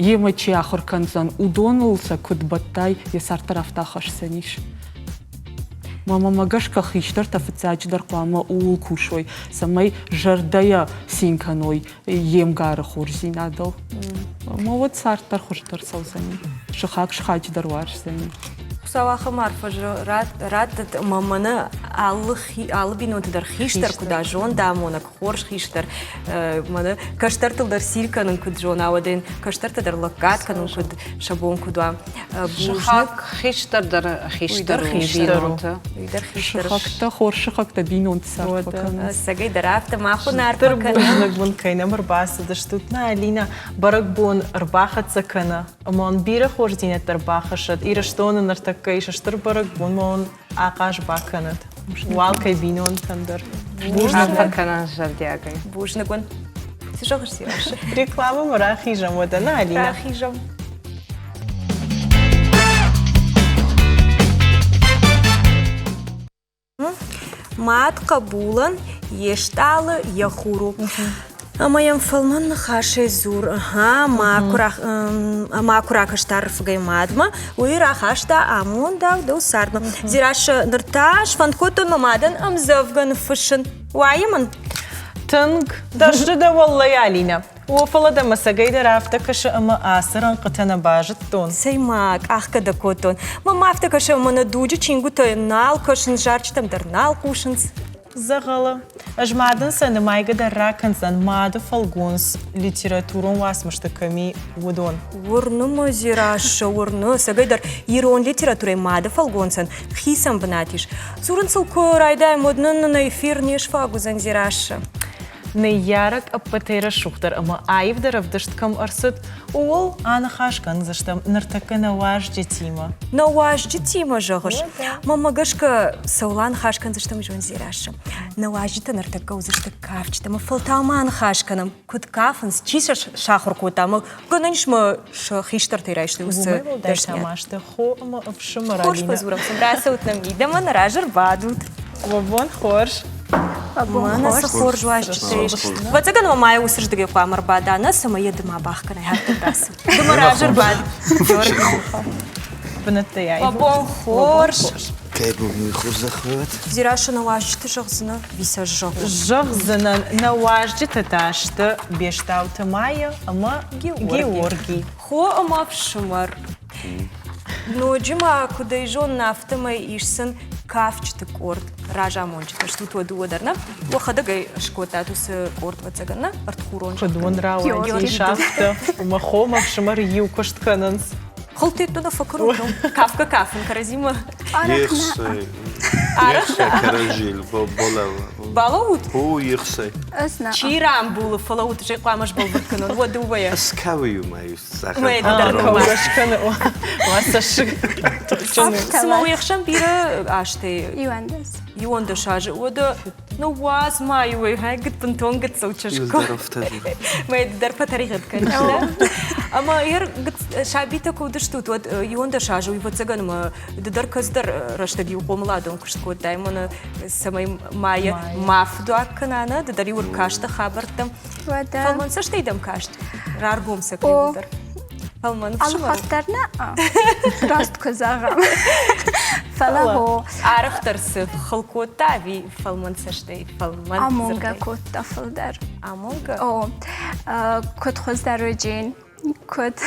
йемӕ чи ахуыр кӕндзӕн, уыдоныл сӕ куыд бӕттай, йӕ цард дӕр афтӕ ахӕсдзӕнис. Мамӕмӕ гӕсгӕ хистӕртӕ фыццаджыдӕр хъуамӕ ууыл кусой, цӕмӕй зӕрдӕйӕ цин кӕной йе мгары хорздзинадыл. Ӕмӕ уӕд цард дӕр хуыздӕр цӕудзӕни, сыхаг сыхаджы дӕр уарздзӕни. Хуыцау ахӕм арфӕ раттӕд, ӕмӕ мӕнӕ алы бинонты дӕр хистӕр куыд а зондамонӕг, хорз хистӕр, мӕнӕ кӕстӕртыл дӕр цин кӕнын куыд зона, уӕд ын кӕстӕртӕ дӕр лӕггад кӕнын куыд сӕ бон куыд уа. Сыхаг хистӕр дӕр хистӕр у бинонты. Сыхӕгтӕ, хорз сыхӕгтӕ бинонты цард фӕкӕнынц. Ӕцӕгӕй дӕр афтӕ мах уын арфӕ кӕнӕм. Бузныг уын, кӕй нӕм ӕрбацыдыстут. Нӕ, Алинӕ, бӕрӕгбон ӕрбахӕццӕ кӕны ӕмӕ уын бирӕ хорздзинӕдтӕ ӕрбахӕссӕд. Ирыстоны ныртӕккӕ ис стыр бӕрӕгбон, ӕмӕ уын ахъаз бакӕнӕд. Уал кӕй бинонтӕн дӕр. Бузныг. Арфӕ кӕнӕн зӕрдиагӕй. Бузныг уын. Цы зӕгъыс, Сираш? Рекламӕмӕ рахизӕм уӕдӕ, нӕ, Алинӕ? Рахизӕм. Мад хъӕбулӕн йе стъалы йӕ хур у. Ӕмӕ йӕм фӕлмӕн ныхасӕй дзур, ӕхӕ, макуы ракаста ӕрфыгӕй мадмӕ, уый рахаста амондау дӕу цардмӕ. Дзерассӕ, ныр та сфӕнд кодтон мӕ мадӕн ӕмдзӕвгӕ ныффыссын. Уайы мын? Тынг. Дӕсны дӕ уӕллӕй, Алинӕ. О, фӕлӕ дӕм ӕцӕгӕйдӕр афтӕ кӕсы ӕмӕ ацы рӕнхъытӕ нӕ базыдтон. Цӕй ма, къахгӕ дӕ кодтон. Мӕнмӕ афтӕ кӕсы, ӕмӕ нӕ дуджы чингуытӕ нал кӕсынц, зарджытӕм дӕр нал хъусынц. Дзӕгъӕлы. Ӕз ма дын сӕ нымайгӕ дӕр ракӕндзӕн мады фӕлгонц литературон уацмысты кӕм и, уыдон. Уырны мӕ, Дзерассӕ, уырны. Ӕцӕгӕйдӕр ирон литературӕйы мады фӕлгонцӕн хицӕн бынат ис. Дзурын сыл куы райдайӕм, уӕд нын нӕ эфир не сфаг уыдзӕн, Дзерассӕ. Ныййарӕг ӕппӕтӕй рӕсугъддӕр ӕмӕ аивдӕр ӕвдыст кӕм ӕрцыд, ууыл аныхас кӕндзыстӕм ныртӕккӕ нӕ уазджытимӕ. Нӕ уазджытимӕ зӕгъыс? Мӕнмӕ гӕсгӕ цӕуыл аныхас кӕндзыстӕм, зон Дзерассӕ. Нӕ уазджытӕ ныртӕккӕ уыдзысты кафджытӕ ӕмӕ фӕлтау ма аныхас кӕнӕм, куыд кафынц, чи сӕ сахуыр кодта ӕмӕ гӕнӕн ис мӕ сӕ хистӕртӕй райстой уыцы Уымӕй уӕлдай та ма сты хо ӕмӕ ӕфсымӕр Хорз фӕдзурӕм сын, рацӕут нӕм мидӕмӕ, нӕ разы рбадут. Уӕ бон хорз! Мӕнӕ цы хорз уазджытӕ ис. Ӕвӕццӕгӕн мӕ Майя уыцырдыгӕй хъуамӕ ӕрбада, нӕ цӕмӕй йӕ ды ма бахгӕнай, афтӕ рацу. Ды мӕ разы ӕрбад. Бынӕттӕй аив. Уӕ бон хорз. Кӕй бон уый хорзӕх уӕд? Дзерассӕ, нӕ уазджыты зӕгъдзынӕ? Ви сӕ зӕгъон? Зӕгъдзынӕн, нӕ уазджытӕ та сты Бестауты Майя ӕмӕ Георгий. Хо ӕмӕ фсымӕр. Ноджы ма, куыд ӕй зонын, афтӕмӕй ис сын кафджыты къорд, разамонджытӕ стут уӕ дыууӕ дӕр, нӕ? Уӕхӕдӕг ӕй скодтат уыцы къорд, ӕвӕццӕгӕн, нӕ? Ӕртхурон. Куыд уын рауадис афтӕ? Мӕ хо мӕ фсымӕр иу куыст кӕнынц. Хылтеттӕ нӕ фӕкӕнут, кафгӕ кафын кӕрӕдзимӕ. Ехсӕй. Ехсӕй кӕрӕдзийыл балӕууӕм. Балӕуут? О, ехсӕй. Чи рамбулы, фӕлӕуут, зӕй хъуамӕ сбӕлвырд кӕнон, уӕ дыууӕйӕ. Скӕуы-иу мӕ Цыма уе хсӕн бирӕ азтӕй? Иуӕндӕс. Иуӕндӕс азы. Уӕдӕ ныууадз ма иуӕй, бынтон гыццыл чызг. Мӕ дӕр фӕтӕригъӕд кӕнис, да? Ӕмӕ ер сабитӕ куы уыдыстут, уӕд иуӕндӕс азы уый ӕвӕццӕгӕн ӕмӕ ды дӕр кӕцыдӕр рӕстӕг иу хъомыладон куыст кодтай, мӕнӕ цӕмӕй майы ма фыдуаг кӕна, нӕ? Ды дӕр-иу ӕркастӕ хабӕрттӕм. Уӕдӕ. Фӕлмӕн цӕстӕй дӕм каст? Раргом сӕ кӕй дӕр. Фӕлмӕн ӕфсымӕр. Алхатт нӕ. Раст куы зӕгъӕм. Фӕлӕ хо. Арӕхдӕр цы хыл кодта ӕви фӕлмӕн цӕстӕй, фӕлмӕн Амонгӕ кодта фылдӕр. Амонгӕ? О, куыд хуыздӕр уыджин, куыд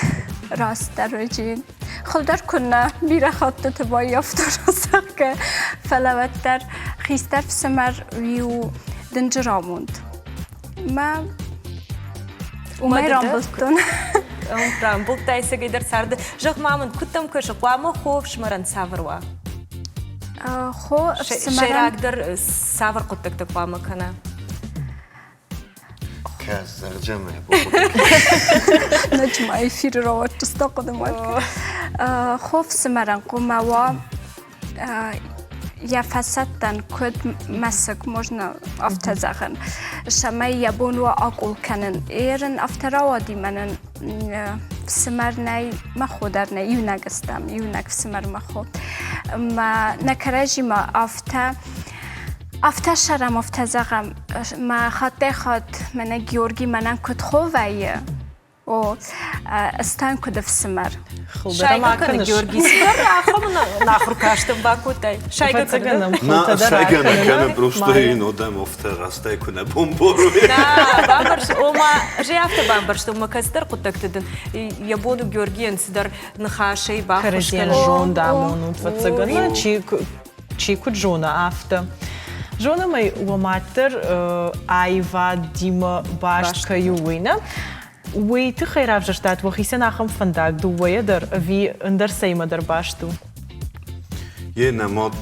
растдӕр уыджин. Хуыздӕр куыннӕ бирӕ хӕттыты баййӕфтон, зӕгъгӕ, фӕлӕ уӕддӕр хистӕр фсымӕр уый дынджыр амонд. Мӕ уымӕй рамбылдтон. Рамбылдтай цӕгӕйдӕр царды. Зӕгъ-ма мын, куыд дӕм кӕсы, хъуамӕ хо ӕфсымӕрӕн цавӕр уа? Хо ӕфсымӕрӕн... Сӕйрагдӕр цавӕр хъуыддӕгтӕ хъуамӕ кӕна? Кӕс, зӕгъджамӕ. Ноджы ма эфиры рауадтысты хъуыдымӕ. Хо ӕфсымӕрӕн хъуамӕ уа йӕ фӕсӕттӕн куыд мӕсыг, можно афтӕ зӕгъын, цӕмӕй йӕ бон уа акъул кӕнын. Ерын афтӕ рауади мӕнӕн фсымӕр нӕй, мӕ хо дӕр нӕй, иунӕг стӕм, иунӕг фсымӕр мӕ хо. Мӕ нӕ кӕрӕдзимӕ афтӕ афтӕ сӕрӕм, афтӕ зӕгъӕм, мӕ хаттӕй-хатт мӕнӕ Георги мӕнӕн куыд хо вӕййы, О, ӕз куыд ӕфсымӕр. Сайгӕ кӕны Георгий. Цыдӕр ахӕм нахуыр кастӕн бакодтай. Сайгӕ кӕны. На, сайгӕ нӕ кӕны, просто ин одӕм офтӕ растӕй куы нӕ бомборуй. На, бамбӕрст, ома, же афтӕ бамбӕрстон, мӕ кӕцыдӕр хъуыддӕгты дын йӕ бон у Георгийӕн цыдӕр ныхасӕй баххуыс кӕнын. Зонд амонут, ӕвӕццӕгӕн, чи чи куыд зоны, афтӕ. Зонӕм ӕй, уӕ мад дӕр аивадимӕ баст кӕй у, уый, нӕ? Уый тыххӕй равзӕрстат уӕхицӕн ахӕм фӕндаг дыууӕйӕ дӕр ӕви ӕндӕр цӕимӕ дӕр баст у? Йе нӕ мад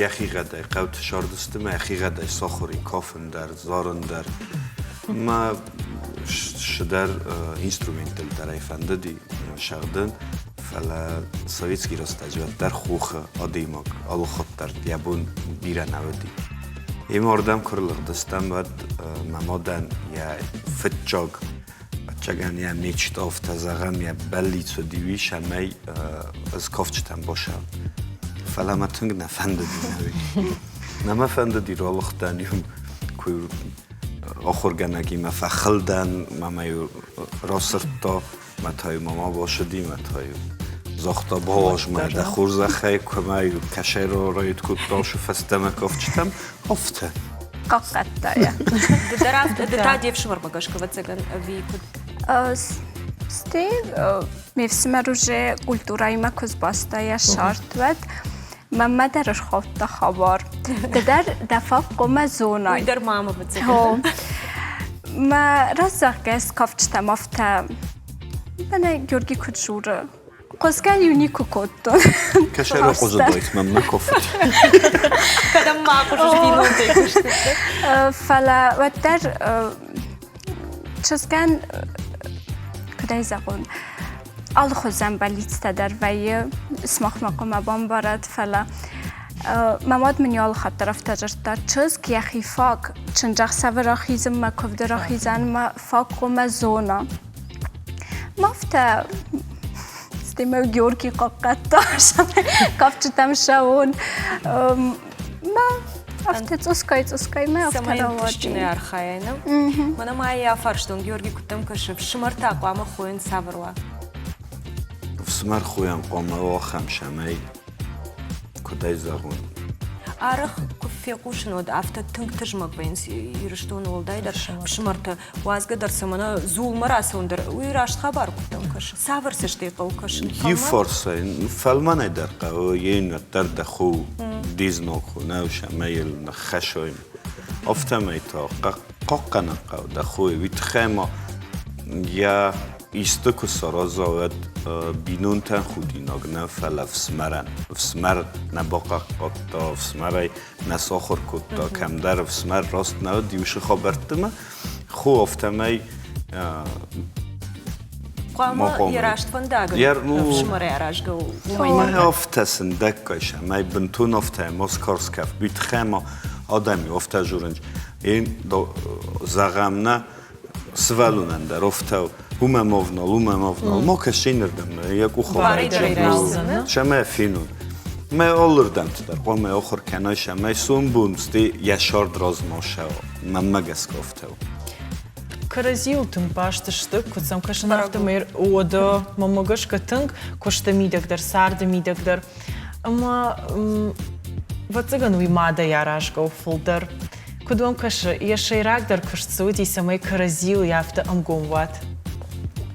йӕхигъӕдӕй хъӕуты сардысты мӕ йӕхигъӕдӕй сахуыр и кафын дӕр, зарын дӕр. Мӕ цыдӕр инструменттыл дӕр ӕй фӕндыди сӕгъдын. Фӕлӕ советский рӕстӕджы уӕддӕр хохы адӕймаг алыхатт дӕр йӕ бон бирӕ нӕ уыди. Емӕ ардӕм куы рлыгъдыстӕм, уӕд мӕ мадӕн йӕ фыццаг, ӕвӕццӕгӕн йӕ мечта, афтӕ зӕгъӕм, йӕ бӕллиц уыди уый, цӕмӕй ӕз кафджытӕм бацӕуон. Фӕлӕ мӕ тынг нӕ фӕндыди нӕ уый. Нӕ мӕ фӕндыди ралыгътӕн иу куы ахуыргӕнӕгимӕ фӕхыл дӕн, мӕ-иу расырдта, мӕ та-иу мама басыди, мӕ та-иу загъта, бауаз мӕ дӕ хорзӕхӕй, куы мӕ-иу кӕсӕй райд кодта фӕстӕмӕ кафджытӕм, афтӕ. Хъахъхъӕдта йӕ. Ды дӕр афтӕ, ды та де фсымӕрмӕ гӕсгӕ, ӕвӕццӕгӕн, ӕви куыд? Стӕй ме фсымӕр уже культурӕимӕ куы сбаста йӕ сарт, уӕд мӕнмӕ дӕр ӕрхаудта хабар. Ды дӕр дӕ фӕхъхъомӕ зонай. Уый дӕр мамӕ ӕвӕццӕгӕн. Мӕ раззаггӕ скафджытӕм афтӕ мӕнӕ Георги куыд дзуры, Хъуысгӕ-иу никуы кодтон. Кӕсӕры хъуызыдойт мӕм нӕ кофт. Кӕдӕм ма хъуызыс бинонтӕй куыстыты? Фӕлӕ уӕддӕр чызгӕн, куыд ӕй зӕгъон, алыхуызӕн бӕллицтӕ дӕр вӕййы, сымахмӕ хъуамӕ бамбарат, фӕлӕ мӕ мад мын алы хатт дӕр афтӕ дзырдта, чызг йӕхи фаг чындзӕхсӕвы рахизынмӕ, куывды рахизӕнмӕ фаг хъуамӕ зона. Мафтӕ стӕй Георгий хъахъхъӕдта, кафджытӕм ссӕуон. Мӕ афтӕ цъусгай-цъусгай мӕ афтӕ Цӕмӕй рауади. ӕнтыстджынӕй архайай, нӕ? Мӕнӕ ма йӕ афарстон, Георги, куыд дӕм кӕсы, фсымӕртӕ хъуамӕ хойын цавӕр уа? Фсымӕр хойӕн хъуамӕ уа ахӕм, цӕмӕй куыд ӕй зӕгъон. Арӕх куы фехъусын, уӕд афтӕ тынг тызмӕг вӕййынц Ирыстоны уӕлдайдӕр фсымӕртӕ. Уадзгӕ дӕр сӕ мӕнӕ зулмӕ рацӕуын дӕр, уый раст хабар куыд дӕм кӕсы? Цавӕр цӕстӕй хъӕуы кӕсын? Иу фарсӕй фӕлмӕнӕй дӕр хъӕуы, йе дӕр дӕ ху, де знаг ху нӕу, ӕмӕ йыл ныххӕсой. Афтӕмӕй та хъахъхъӕнын хъӕуы дӕ хойы, уый тыххӕй ма йӕ исты куы сараза, уӕд бинонтӕн худинаг нӕ, фӕлӕ фсымӕрӕн. Фсымӕр нӕ бахъахъхъӕдта, фсымӕрӕй нӕ сахуыр кодта, кӕмдӕр ӕфсымӕр раст нӕ уыд, иу хабӕртты хо афтӕмӕй Хъуамӕ йӕ раст фӕндаг ӕфсымӕрӕй аразгӕ у. Уымӕй афтӕ сындӕггай сӕмӕй бынтон афтӕ москарскӕф битхӕма адӕми афтӕ журынч. Ин зӕгъӕм нӕ сывӕллонӕн дӕр афтӕ уымӕ ма внал, уымӕ ма внал. Ма кӕс иннӕрдӕм, йӕ къухы Сӕмӕ фенон. Мӕ алырдӕмты дӕр хъуамӕ ахуыр кӕнай, сӕмӕй сомбон сте йӕ сӕрд размӕ сӕуа. Мӕнмӕ гӕсгӕ афтӕ у. Кӕрӕдзийыл тынг баст сты, куыд сӕм кӕсын, афтӕмӕй уӕдӕ мӕнмӕ гӕсгӕ тынг куысты мидӕг дӕр, царды мидӕг дӕр. Ӕмӕ ӕвӕццӕгӕн уый мадӕй аразгӕ у фылдӕр. Куыд уӕм кӕсы, йӕ сӕйрагдӕр куыст цы уыди, цӕмӕй кӕрӕдзийыл афтӕ ӕнгом уат,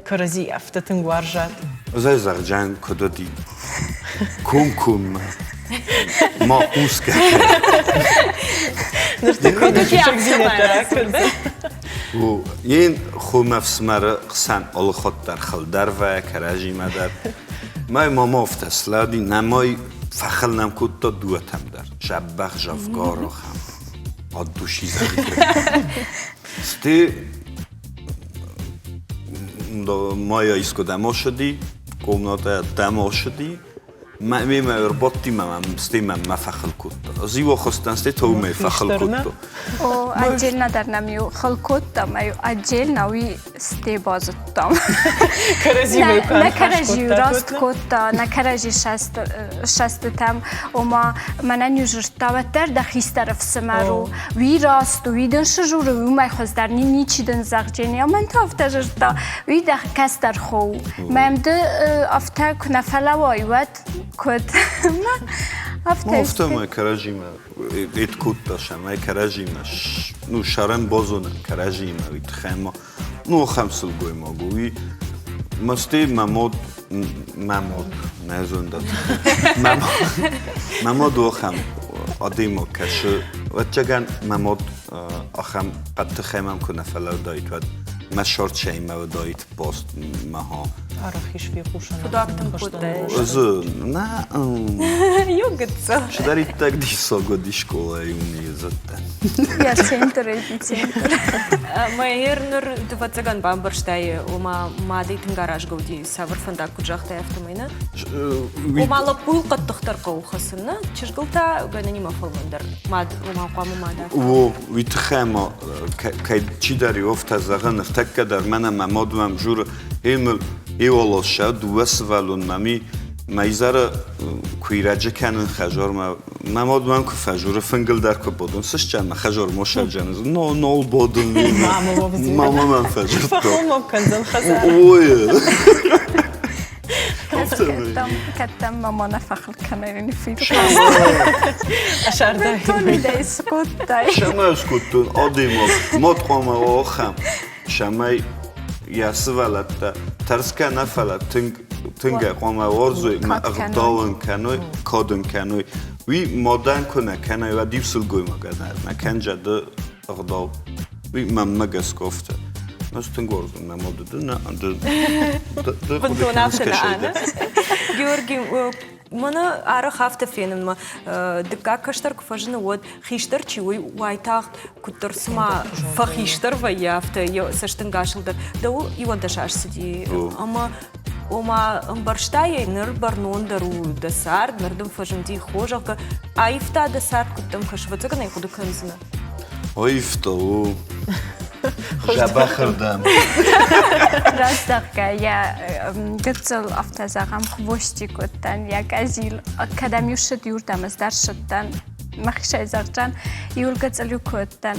кӕрӕдзи афтӕ тынг уарзат? Ӕз ӕй зӕгъдзӕн, куыд уыди. Комкоммӕ. Ма хъусгӕ. Ныртӕккӕ дӕ сусӕгдзинӕдтӕ ракӕндзӕн. Йен хомӕ фсымӕры хсӕн алыхатт дӕр хылдӕр вӕййы кӕрӕдзимӕ дӕр. Мӕй мама афтӕ слӕуди, нӕмай фӕхыл нӕм кодта дыууӕтӕм дӕр. Зӕббӕх зӕвгар ахӕм. От души Сте Майя искуыдӕм ацыди, комнатӕ дӕм ацыди. Мемӕ ӕрбадти мӕ сте мӕ фӕхыл кодта. Ӕз иу ахызтӕн, сте та уымӕй фӕхыл кодта. О, отдельно дӕр нӕм-иу хыл кодта, ӕмӕ-иу отдельно уый сте базыдтам. Кӕрӕдзимӕ Нӕ кӕрӕдзи раст кодта, нӕ кӕрӕдзи сӕстытӕм, ома мӕнӕн-иу дзырдта, уӕддӕр дӕ хистӕр ӕфсымӕр у, уый раст у, уый дын цы журы, уымӕй хуыздӕр ничи дын зӕгъджени. Мӕн та афтӕ дзырдта, уый дӕ кӕстӕр хо у. Мӕм ды афтӕ куы нӕ фӕлӕууай, уӕд куыд? Афтӕ. Афтӕ мӕ кӕрӕдзимӕ эд кодта сӕмӕй кӕрӕдзимӕ, ну, сӕрӕн базонӕн кӕрӕдзимӕ, уый тыххӕй ма, ну, ахӕм сылгоймаг у, уый мӕстӕй мӕ мад, мӕ мад, нӕ зондат, мӕ мад у ахӕм адӕймаг кӕсы, ӕвӕццӕгӕн, мӕ мад ахӕм хъӕддыхӕй мӕм куы нӕ фӕлӕудаид, уӕд мӕ сӕртсӕимӕ уыдаид пост мӕ Арӕх ис фехъусӕн. Фыдуаг тынг кодтай. Ӕз нӕ Иу гыццыл. Чидӕриддӕр диссаг уыди скъолайы уым зыдтӕн. Йӕ центр, эпицентр. Мӕ ныр дывӕццӕгӕн бамбӕрстай, ома мадӕй тынг аразгӕ уыди, цавӕр фӕндаг куыд загътай, афтӕмӕй, нӕ? Ома лӕппуйыл хъӕддыхдӕр хъӕуы хӕцын, нӕ? Чызгыл та гӕнӕнимӕ фӕлмӕндӕр. Мад, ома хъуамӕ мад афтӕ. О, уый тыххӕй ма кӕй чидӕр афтӕ зӕгъы, ныртӕккӕ дӕр мӕнӕ мӕ мад мӕм дзуры, ей мыл еуалассӕ дыууӕ сывӕллон мӕм и. Мӕ изӕры куы ирӕджы кӕнын хӕзормӕ, мӕ мад мӕм куы фӕжуры, фынгыл дӕр куы бодун, сыстӕн мӕ хӕзор мосӕджӕн, но нол бодун. Мама мӕм фӕжурдта. Фӕхомок кӕндзӕн хӕдзар. Ой. Кӕддӕм мама нӕ фӕхыл кӕнай фидхъ. Сӕрдӕй. Скодтай. Сӕмӕ скодтон адӕймаг, мад хъуамӕ ахӕм, цӕмӕй йӕ сывӕллӕттӕ тӕрсгӕ нӕ, фӕлӕ тынг тынг ӕй хъуамӕ уарзой ӕмӕ ӕгъдау ын кӕной, кад ын кӕной. Уый мадӕн куы нӕ кӕнай, уӕд иу сылгоймагӕн нӕ кӕнджа ды ӕгъдау. Уый мӕнмӕ гӕсгӕ афтӕ. Ӕз тынг уарзын мӕ мады ды нӕ ды ды Бынтон афтӕ нӕ Георги, Мӕнӕ арӕх афтӕ фенынмӕ дыккаг кӕстӕр куы фӕзыны, уӕд хистӕр чи уый уайтагъд куыддӕр цыма фӕхистӕр вӕййы, афтӕ йӕ цӕстӕнгасыл дӕр. Дӕуыл 11 аз цыди ӕмӕ ома ӕмбӕрстай ӕй, ныр бӕрнондӕр у дӕ цард, ныр дын фӕзынди хо, зӕгъгӕ, аивта дӕ цард, куыд дӕм кӕсы, ӕвӕццӕгӕн ӕй хъуыды кӕндзынӕ. Аивта у. Дзӕбӕхырдӕм. Раст зӕгъгӕ, йӕ гыццыл афтӕ зӕгъӕм, хвостик уыдтӕн, йӕ къӕдзил. Кӕдӕм-иу ссыд, иуырдӕм ӕз дӕр ссыдтӕн. Мӕхицӕй зӕгъдзӕн, иуыл гыццыл-иу куы уыдтӕн,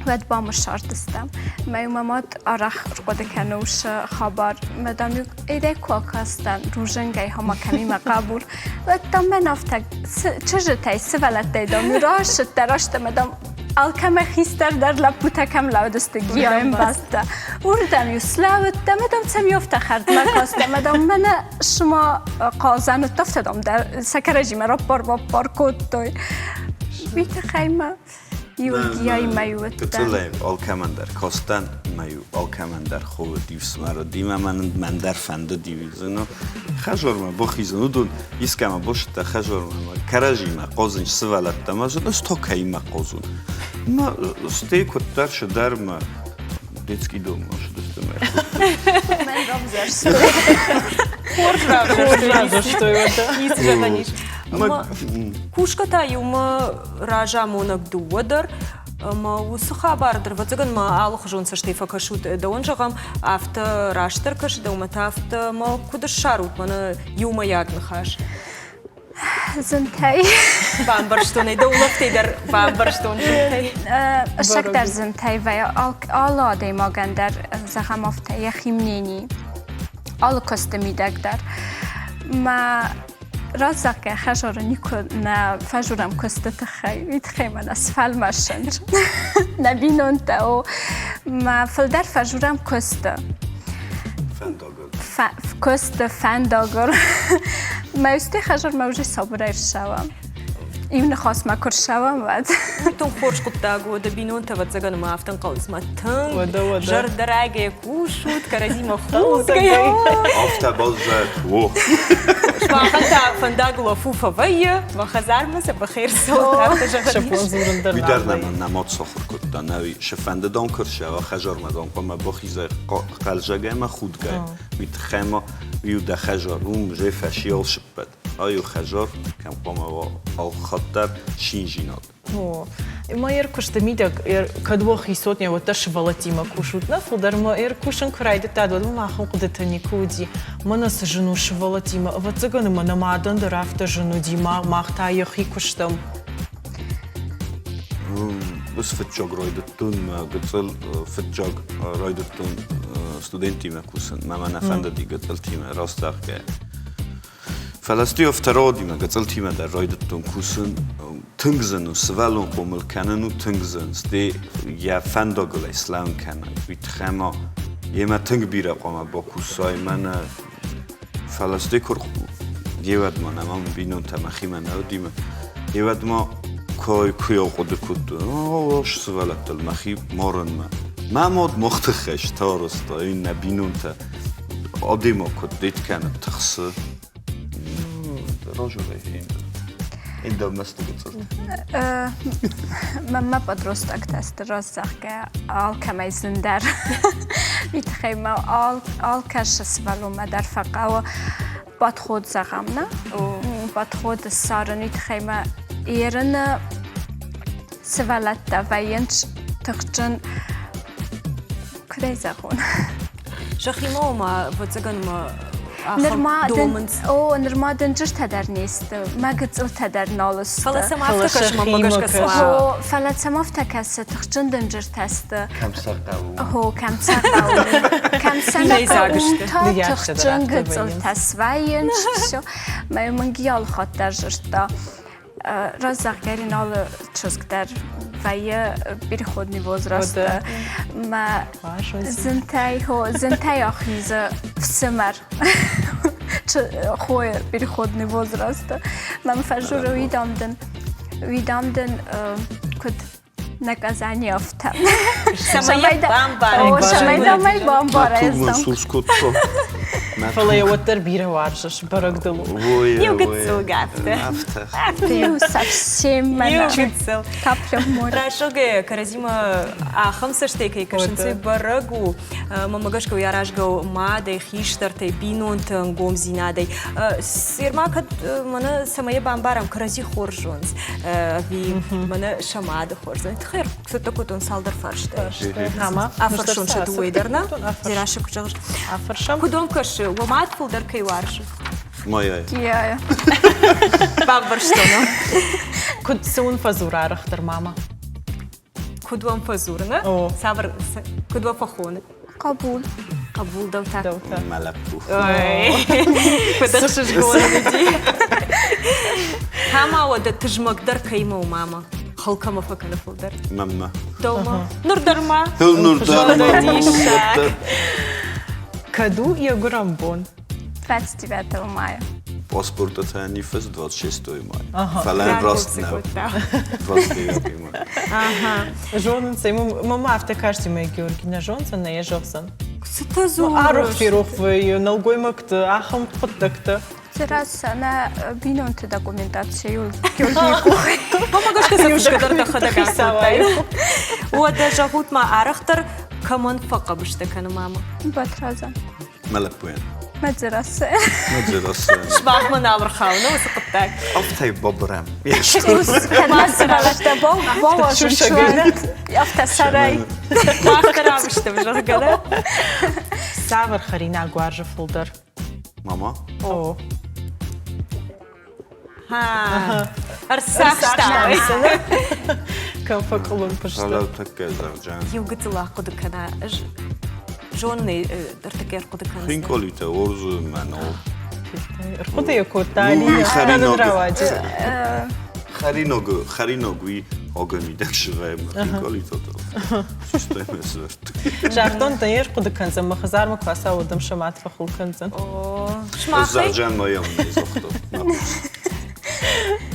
уӕд бамыссардыстӕм. Мӕ мӕ мад арӕх ӕрхъуыды кӕны уыцы хабар. Мӕ дам-иу Эдӕ ку акастӕн рузӕнгӕй ӕма кӕми мӕ хъӕбул, уӕдта мӕн афтӕ чызджытӕй, сывӕллӕттӕй дам рацыдтӕ раст ӕмӕ дам алкӕмӕ хистӕр дӕр лӕппутӕ кӕм лӕудысты гиайын бӕстӕ. Уырдӕм-иу слӕудтӕ ӕмӕ дам цӕм афтӕ хӕрдмӕ кастӕ ӕмӕ дам мӕнӕ цыма хъазӕн уыд, афтӕ дам дӕр сӕ кӕрӕдзимӕ раппар-баппар кодтой. Уый тыххӕй мӕ Иугийай мӕ уыдтӕн. Гыццылӕй алкӕмӕн дӕр кастӕн ӕмӕ-иу алкӕмӕн дӕр хо уыди, ӕфсымӕр уыди ӕмӕ мӕн дӕр фӕндыди уидзын. Хӕзормӕ бахизын, уыдон искӕмӕ босыдтӕ хӕзормӕ ӕмӕ кӕрӕдзимӕ хъазын сывӕллӕттӕ ӕмӕ ӕз та кӕимӕ хъазон. Мӕ стӕй куыддӕр цыдӕр мӕ детский доммӕ ссыдысты мӕ. Мӕн равзӕрстой. Хорз равзӕрстой. Ницы зӕгъӕн ис. Кусгӕ та иумӕ разамонӕг дыууӕ дӕр. Ӕмӕ уыцы хабар дӕр, ӕвӕццӕгӕн ма алыхуызон цӕстӕй фӕкӕсут. Дӕуӕн зӕгъӕм, афтӕ растдӕр кӕсы, дӕумӕ та афтӕ ӕмӕ куыд ссарут мӕнӕ иумӕйаг ныхас? Зынтӕй. Бамбӕрстон ӕй, дӕ улӕфтӕй дӕр бамбӕрстон зынтӕй. Ӕцӕгдӕр зынтӕй вӕййы алы адӕймагӕн дӕр, зӕгъӕм, афтӕ йӕхи мнени алы куысты мидӕг дӕр. Мӕ Раст зӕгъгӕ, хӕзары никуы нӕ фӕзурӕм куысты тыххӕй. Уый тыххӕй мӕ нӕ сфӕлмӕссынц нӕ бинонтӕ. О, мӕ фылдӕр фӕзурӕм куысты. Фӕндагыл. Куысты, фӕндагыл. Мӕ усты хӕзармӕ уже сабырӕй рцӕуӕм. Иу ныхасмӕ куы рцӕуӕм, уӕд. Тынг хорз хъуыддаг у, дӕ бинонтӕ, ӕвӕццӕгӕн, ӕмӕ афтӕ ӕнхъӕлынц, мӕ тынг зӕрдӕрайгӕ кусут, кӕрӕдзимӕ худгӕйӕ. Афтӕ баззад, о. Сымахӕн та фӕндагыл афу фӕвӕййы, мӕ хӕдзармӕ сӕ бахер цӕуы, афтӕ зӕгъӕн ис. Уый дӕр нӕ нӕ мад сахуыр кодта, нӕ уый сыфӕнды дон куы рсӕва, хӕзармӕ дон хъуамӕ бахизай хъӕлдзӕгӕй ӕмӕ худгӕй. Уый тыххӕй ма уый дӕ хӕзар, уым же фӕсиал сыппӕт. Ай у хӕзар, кӕм хъуамӕ уа алхатт дӕр шинжинад. О, ӕмӕ йе ркуысты мидӕг кӕд уӕ хицот не, уӕддӕр сывӕллӕттимӕ кусут. Нӕ фылдӕр мӕ ӕркусын куы райдыдтат, уӕд мӕм ахӕм хъуыдытӕ никуы уыди. Мӕнӕ цы зын у сывӕллӕттимӕ. Ӕвӕццӕгӕн, ӕмӕ нӕ мадӕн дӕр афтӕ зын уыди, мах та йӕхи куыстам. Ус фыццаг райдыдтон, мӕ гыццыл фыццаг райдыдтон студенттимӕ кусын. Мӕ мӕ нӕ фӕндыди гыццылтимӕ, раст зӕгъгӕйӕ. Фӕлӕ стеофтородимӕ, гыццылтимӕ дӕр райдыдтон кусын. Тынг зын у, сывӕллон хъомыл кӕнын у тынг зын. Стӕй йӕ фӕндагыл ӕй слӕуын кӕнай, уый тыххӕй ма йемӕ тынг бирӕ хъуамӕ бакусай. Мӕнӕ фӕлӕ стӕй куы йеуӕд ма нӕма мын бинонтӕ мӕхимӕ нӕ уыди йеуӕд ма куы куы хъуыды кодтон, о, сывӕллӕттыл мӕхи марынмӕ. Мӕ мад мах тыххӕй староста, иннӕ бинонтӕ Адӕймаг куыд дет кӕны, тыхсы. Разурай Индоместик Мӕнмӕ подростӕгтӕ сты раст зӕгъгӕ, алкӕмӕй зындӕр. Уый тыххӕй мӕ алкӕцы сывӕллонмӕ дӕр фӕхъӕуы подход зӕгъӕм, нӕ? Подход ссарын, уый тыххӕй мӕ ерыны сывӕллӕттӕ вӕййынц тыхджын Куыдӕй зӕгъон? Сӕхимӕ ома, ӕвӕццӕгӕн мӕ Нырма домынц. О, нырма дынджыртӕ дӕр не сты, мӕ гыццылтӕ дӕр нал сты. Фӕлӕ сӕм афтӕ кӕсы, мӕнмӕ гӕсгӕ цыма. О, фӕлӕ сӕм афтӕ кӕсы, тыхджын дынджыртӕ сты. Кӕм сӕ хъӕуы? О, кӕм сӕ хъӕуы. Кӕм сӕ нӕ хъӕуы, та тыхджын гыццылтӕ свӕййынц. Все. Мӕ мын алы хатт дӕр дзырдта. Раззаггӕрин алы чызг дӕр вӕййы переходный возрасты. Мӕ зынтӕй, зынтӕй ахизы фсымӕр хойы переходный возрасты. Мӕм фӕжуры уый дам дын, уый дам дын куыд наказание афтӕ. Цӕмӕй Цӕмӕй бамбарай. Сурс кодта. Фӕлӕ йӕ уӕддӕр бирӕ уарзыс, бӕрӕг дыл у. Иу гыццыл афтӕ. Афтӕ. Иу совсем Иу гыццыл. Капля в море. Рӕсугъд кӕрӕдзимӕ ахӕм цӕстӕй кӕй кӕсынц, бӕрӕг у. Мӕнмӕ гӕсгӕ уый аразгӕ у мадӕй, хистӕртӕй, бинонты ӕнгомдзинадӕй. Серма кӕд мӕнӕ цӕмӕй бамбарӕм, кӕрӕдзи хорз зонынц, ӕви мӕнӕ сӕ мады хорз зонынц. Тыххӕй цӕттӕ кодтон цалдӕр фарсты. Ӕмӕ Афӕрсон сӕ дыууӕйы дӕр нӕ? Дзерассӕ куыд зӕгъыс? Афӕрсӕм. Куыд уӕм кӕсы, уӕ мад фылдӕр кӕй уарзы? Моя. Я. Бамбӕрстон. Куыд цы уын фӕдзуры арӕхдӕр мама? Куыд уӕм фӕдзуры, нӕ? Цавӕр, куыд уӕ фӕхоны? Хъӕбул. Хъӕбул дӕу та? Дӕу та. Мӕ лӕппу. Куыд ӕхсызгон уыди. Ӕмӕ уӕдӕ тызмӕгдӕр кӕимӕ у мама? Хыл кӕмӕ фӕкӕны фылдӕр? Мӕнмӕ. Дӕумӕ? Ныр дӕр ма? Ныр дӕр ма. Кӕд у йӕ гуырӕн бон? 29 мая. Паспорта та ниффӕс 26 мая. Фӕлӕ раст нӕу. 29 мая. Зонынц ӕй, мӕ афтӕ касти мӕ Георги нӕ зондзӕн, нӕ йӕ зӕгъдзӕн. Цытӕ дзурыс? Арӕх ферох вӕййы нӕлгоймӕгты ахӕм хъуыддӕгтӕ. Раз нӕ бинонты документацийыл Георгийы къухӕй. Мӕ гӕсгӕ сӕ фысгӕ дӕр дӕхӕдӕг акодтай. Уӕдӕ зӕгъут ма, арӕхдӕр кӕмӕн фӕхъӕбыстӕ кӕны мама? Батразӕн. Мӕ лӕппуйӕн. Мӕ Дзерассӕ. Мӕ Дзерассӕ. Сымахмӕ нал ӕрхауы уыцы хъуыддаг. Афтӕ бабырӕм. Кӕд сывӕллӕттӕ бауарзын афтӕ сӕрӕй. Мах дӕр ам стӕм, зӕгъгӕ, да? Цавӕр хӕринаг уарзы фылдӕр? Мама? О. Ӕрцахста. Кӕм фӕкъуылымпы сты. Фӕлӕ тӕккӕ зӕгъджан. Иу гыццыл ахъуыды кӕна. Ӕз зонын ӕй ӕртӕккӕ ӕрхъуыды кӕндзынӕн. Хинкъолитӕ орзы мӕнӕу. Ӕрхъуыды йӕ кодта Алинӕ. Нын рауади. Хӕринаг, хӕринаг уый агы мидӕг сывӕймӕ хинкъолитӕ стӕй мӕ сывӕрдтой. Загътон дӕ ӕрхъуыды кӕндзӕн, мӕ хӕдзармӕ куы ацӕуа, уӕд ӕм сӕ мад фӕхыл кӕндзӕн. Зӕгъджан ма йӕм не загъта.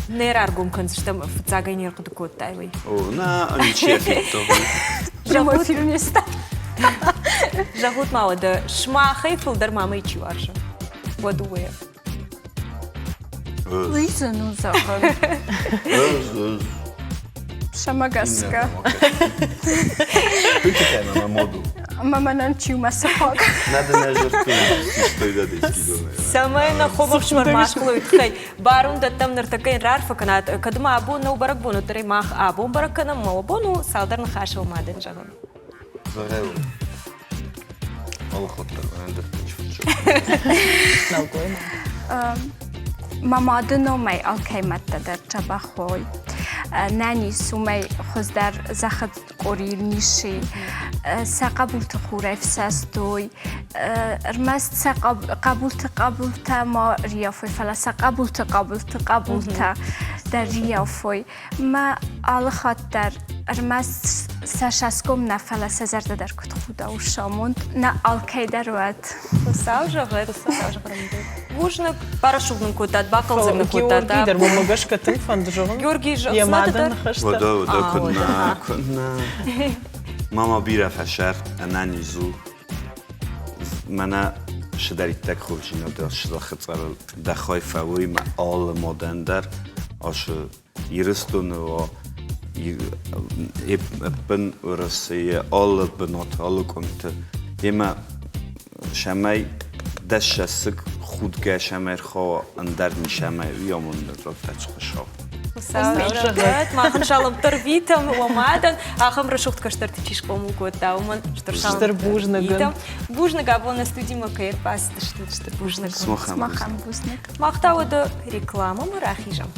Не раргом кӕндзыстӕм, фыццагӕй не рхъуыды кодтай уый. О, нӕ, ничи федта. Прямой эфир не стал. Зӕгъут ма уӕдӕ, сымахӕй фылдӕр мамӕйы чи уарзы? Уӕ дыууӕйӕ. Уый зын у зӕгъын. Сӕмӕ гӕсгӕ. Ӕмӕ мӕнӕн чи у мӕ сыхаг? Цӕмӕй нӕ хомӕхсмӕр ма скъолайы тыххӕй барон дӕттӕм ныртӕккӕ йын раарфӕ кӕнат. Кӕд ма абон нӕу бӕрӕгбон, уӕддӕр ӕй мах абон бӕрӕг кӕнӕм, мӕ бон у цалдӕр ныхасыл мадӕн зӕгъын. Нӕлгоймаг. Мӕ мады номӕй алкӕй мӕдтӕ дӕр дзӕбӕх уой. Нӕнис уымӕй хуыздӕр зӕххы къорийыл нисы. Сӕ хъӕбулты хурӕй фсӕстой. Ӕрмӕст сӕ хъӕбулты хъӕбултӕ ма рийафой, фӕлӕ сӕ хъӕбулты хъӕбулты хъӕбултӕ дӕр рийафой. Мӕ алы хатт дӕр ӕрмӕст сӕ сасгом нӕ, фӕлӕ сӕ зӕрдӕ дӕр куыд худа у самонд, нӕ алкӕй дӕр уӕд. Хуыцау зӕгъӕд, Хуыцау зӕгъӕд. Бузныг, барӕсугъд нын кодтат, бахъӕлдзӕг нын кодтат. Георгий дӕр мӕмӕ гӕсгӕ тынг фӕнды зӕгъын. Георгий Йӕ мадӕн ныхӕстӕ. Уӕдӕ, уӕдӕ, куыд нӕ, куыд нӕ. Мама бирӕ фӕсӕр, ӕнӕниз у. Мӕнӕ цыдӕриддӕр хорздзинад зӕххы цъарыл дӕ хай фӕуой мӕ алы мадӕн дӕр асы Ирыстоны уа, ӕппын Уӕрӕсейы алы бынаты, алы къуымты. Емӕ цӕмӕй дӕ цӕссыг худгӕ цӕмӕй ӕрхауа, ӕндӕр ницӕмӕй уый амонд радта Хуыцау. Хуыцау Махӕн саламттӕ рвитӕм уӕ мадӕн, ахӕм рӕсугъд кӕстӕрты чи схъомыл кодта, уымӕн стыр Стыр бузныг. Бузныг абон нӕ студимӕ кӕй ӕрбацыдыстут, стыр бузныг. Смахӕн бузныг. Мах та уӕдӕ рекламӕмӕ рахизӕм.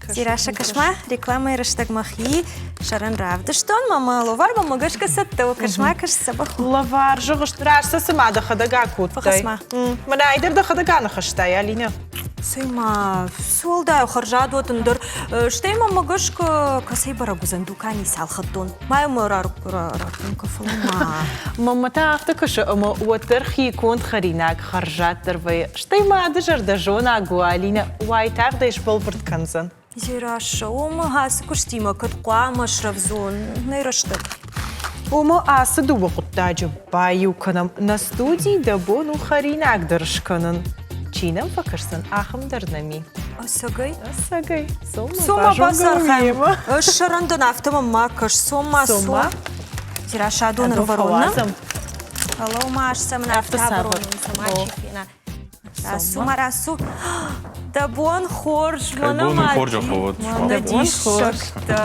Дзерассӕ, кӕс-ма, рекламӕйы рӕстӕг мӕхи сӕрӕн равдыстон, мӕ ловар мӕ гӕсгӕ цӕттӕ у, кӕс-ма, кӕс дзӕбӕх у. Лӕвар, зӕгъыс, раст сӕ цыма дӕхӕдӕг акодтай. Фӕхӕсс-ма. Мӕнӕ айдӕр дӕхӕдӕг аныхӕстай, Алинӕ. Цӕй-ма, цы уӕлдай у хӕрзад уӕд ӕндӕр. Стӕй мӕм гӕсгӕ кӕцӕй бӕрӕг уыдзӕн дукани цалхӕдтон. Ма йӕм раргом кӕ, фӕлӕ ма. Мамӕ та афтӕ кӕсы, ӕмӕ уӕддӕр хиконд хӕринаг хӕрзаддӕр вӕййы. Стӕй мады зӕрдӕ зонаг у, Алинӕ уайтагъд ӕй сбӕлвырд кӕндзӕн. Дзерассӕ, ома ацы куыстимӕ кӕд хъуамӕ срӕвдзон, нӕй рӕстӕг. Ома ацы дыууӕ хъуыддаджы баиу кӕнӕм. Нӕ студийы дӕ бон у хӕринаг дӕр скӕнын. Чи нӕм фӕкӕсдзӕн, ахӕм дӕр нӕм и. Ӕцӕгӕй? Ӕцӕгӕй. Цом-ма бацархайӕм. Ӕз сӕрӕн дӕн, афтӕ мӕм ма кӕс. Цом-ма, цом. Дзерассӕ, ӕрвӕрон нӕ? Фӕлӕуу-ма, ӕз цӕмӕн афтӕ ӕвӕрон, цӕмӕ чи фена. Рацу ма, рацу. Дӕ бон хорз, мӕнӕ ма мӕнӕ диссӕгтӕ.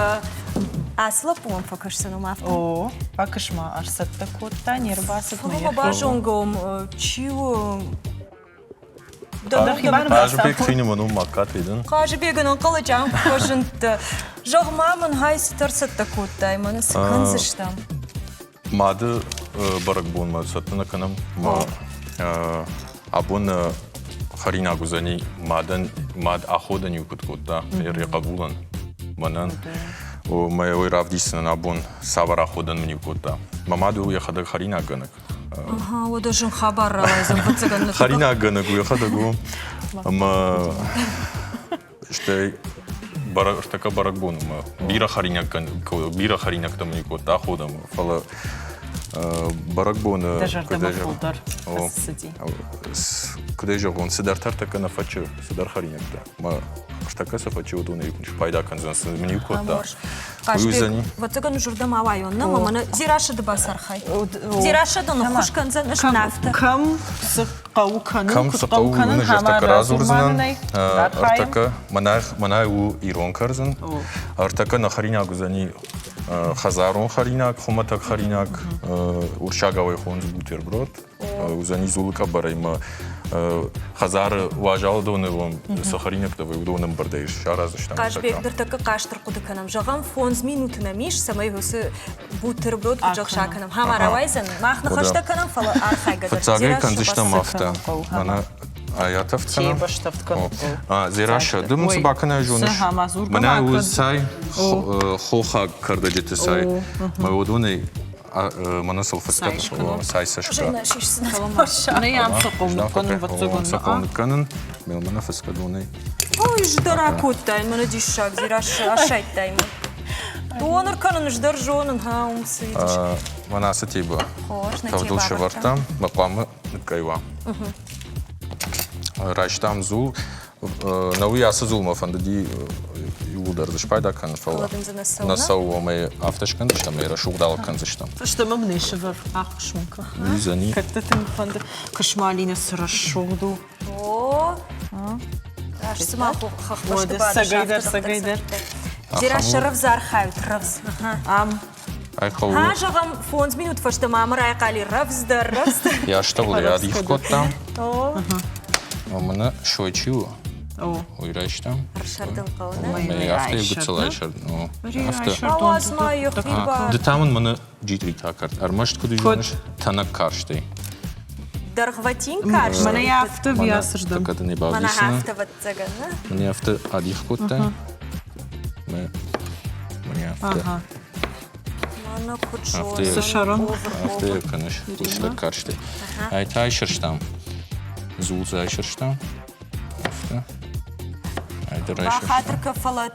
Ацы лӕппу мӕм фӕкӕсдзӕн, уым афтӕ. О, фӕкӕс-ма, ӕрцӕттӕ кодта, не рбацыд Фӕлӕ ма базонгӕ уым, чи у? Хъазыбег хинымӕн у Магкаты дын. Хъазыбегӕн ӕнхъӕлӕджы ам куы фӕзындтӕ. Зӕгъ-ма мын, хай цытӕ ӕрцӕттӕ кодтай, мӕнӕ цы кӕндзыстӕм? Мады бӕрӕгбонмӕ цӕттӕ нӕ кӕнӕм. Абон хӕринаг уыдзӕни мадӕн, мад аходӕн-иу куыд кодта йӕ хъӕбулӕн, мӕнӕн. Мӕ уый равдисдзынӕн абон, цавӕр аходӕн мын-иу кодта. Мӕ мад у йӕхӕдӕг хӕринаггӕнӕг. Ага, уӕдӕ зын хабар рауайдзӕн, фыццагӕн. Хӕринаггӕнӕг у йӕхӕдӕг у. Ӕмӕ стӕй ӕртӕккӕ бӕрӕгбон у мӕ бирӕ бирӕ хӕринӕгтӕ мын кодта аходӕм, фӕлӕ бӕрӕгбоны Дӕ зӕрдӕмӕ фылдӕр цыди. Куыд ӕй зӕгъон, цыдӕртӕ ӕртӕккӕ нӕ фӕччы, цыдӕр хӕринӕгтӕ. Мӕ ӕртӕккӕ цы фӕччы, уыдонӕй спайда кӕндзӕн, цы мын иу кодта. Хъазбег, ӕвӕццӕгӕн зӕрдӕ ма ауайон, нӕ мӕнӕ Дзерассӕ бацархай. Дзерассӕ дын ӕххуыс кӕндзӕн, ӕз афтӕ. Кӕм цы хъӕуы кӕнын, Кӕм цы хъӕуы, уымӕн ӕз ӕртӕккӕ радзурдзынӕн. Ӕртӕккӕ мӕнӕ у ирон кӕрдзын. Ӕртӕккӕ нӕ хӕринаг уыдзӕни хӕдзарон хӕринаг, хуымӕтӕг хӕринаг, урсагау ӕй хонынц бутерброд. Уыдзӕни дзулы къӕбӕрӕй мӕ хӕдзары уазал доны цы хӕринӕгтӕ вӕййы, уыдон ӕмбырдӕй сараздзыстӕм. Хъазбег, ныртӕккӕ хъазт ӕрхъуыды кӕнӕм. Зӕгъӕм, 5 минуты нӕм ис, цӕмӕй уыцы бутерброд куыд зӕгъса кӕнӕм. Хама рауайдзӕн, мах ныхӕстӕ кӕнӕм, фӕлӕ архайгӕ дӕр. Фыццагӕй кӕндзыстӕм афтӕ. Мӕнӕ ӕтӕвд кӕнӕм. Дзерассӕ, ды мын цы бакӕнай зоныс? Мӕнӕ у цай, хохаг кӕрдӕджыты цай. Мӕ уыдонӕй мӕнӕ сыл фыцгӕ цай цӕсгӕ. Ныккӕнын, мӕнӕ фыцгӕ донӕй. Ой, здӕр акодтай, мӕнӕ диссаг, Дзерассӕ, асайдтай мӕ. Дон ӕркӕнын ӕз дӕр зонын, ха, уым цы ис. Мӕнӕ ацы тебӕ тӕвдыл сӕвӕрдтам, мӕ хъуамӕ ныккӕй уа. Райстам дзул. Науи ацы дзулмӕ фӕндыди иууылдӕр дзы спайда кӕнын, фӕлӕ нӕ цӕуы, ӕмӕ афтӕ скӕндзыстӕм, ӕмӕ рӕсугъд алыг кӕндзыстӕм. Фӕстӕмӕ мын ӕй сӕвӕр, ӕххуыс мын кӕн. Уыдзӕни. Кӕд дӕ тынг фӕнды, куысмалина цы рӕсугъд у. О, раст цыма хӕхбӕсты бадыс, Сӕгӕйдӕр, сӕгӕйдӕр. Дзерассӕ рӕвдз архайут, рӕвдз. Ам. Ай хъӕуы. Ха, зӕгъӕм, 5 минут фӕстӕ мамӕ райхъали рӕвдздӕр, рӕвдздӕр. Йӕ астӕуыл ӕй адих кодтам. О. Мӕнӕ сой чи у, уый райстам. Ӕрсӕрдын хъӕуы, нӕ? Афтӕ гыццыл айсӕрдын. Афтӕ. Ауадз ма йӕхи бар. Ды та мын мӕнӕ джитъритӕ акӕрд. Ӕрмӕст куыд зоныс, тӕнӕг карстӕй. Дӕргъвӕтин карст. Мӕнӕ афтӕ виасырдӕм. Мӕнӕ афтӕ ӕвӕццӕгӕн, нӕ? Мӕнӕ афтӕ адих кодтай. Мӕнӕ афтӕ. Мӕнӕ куыд зонын. Цы сӕрон? Афтӕ кӕныс, лыстӕг карстӕй. Ай та айсӕрстам. Дзул дзы айсӕрстам. Афтӕ. Ай дӕр айсӕрстам. Бахатыр кӕ, фӕлӕ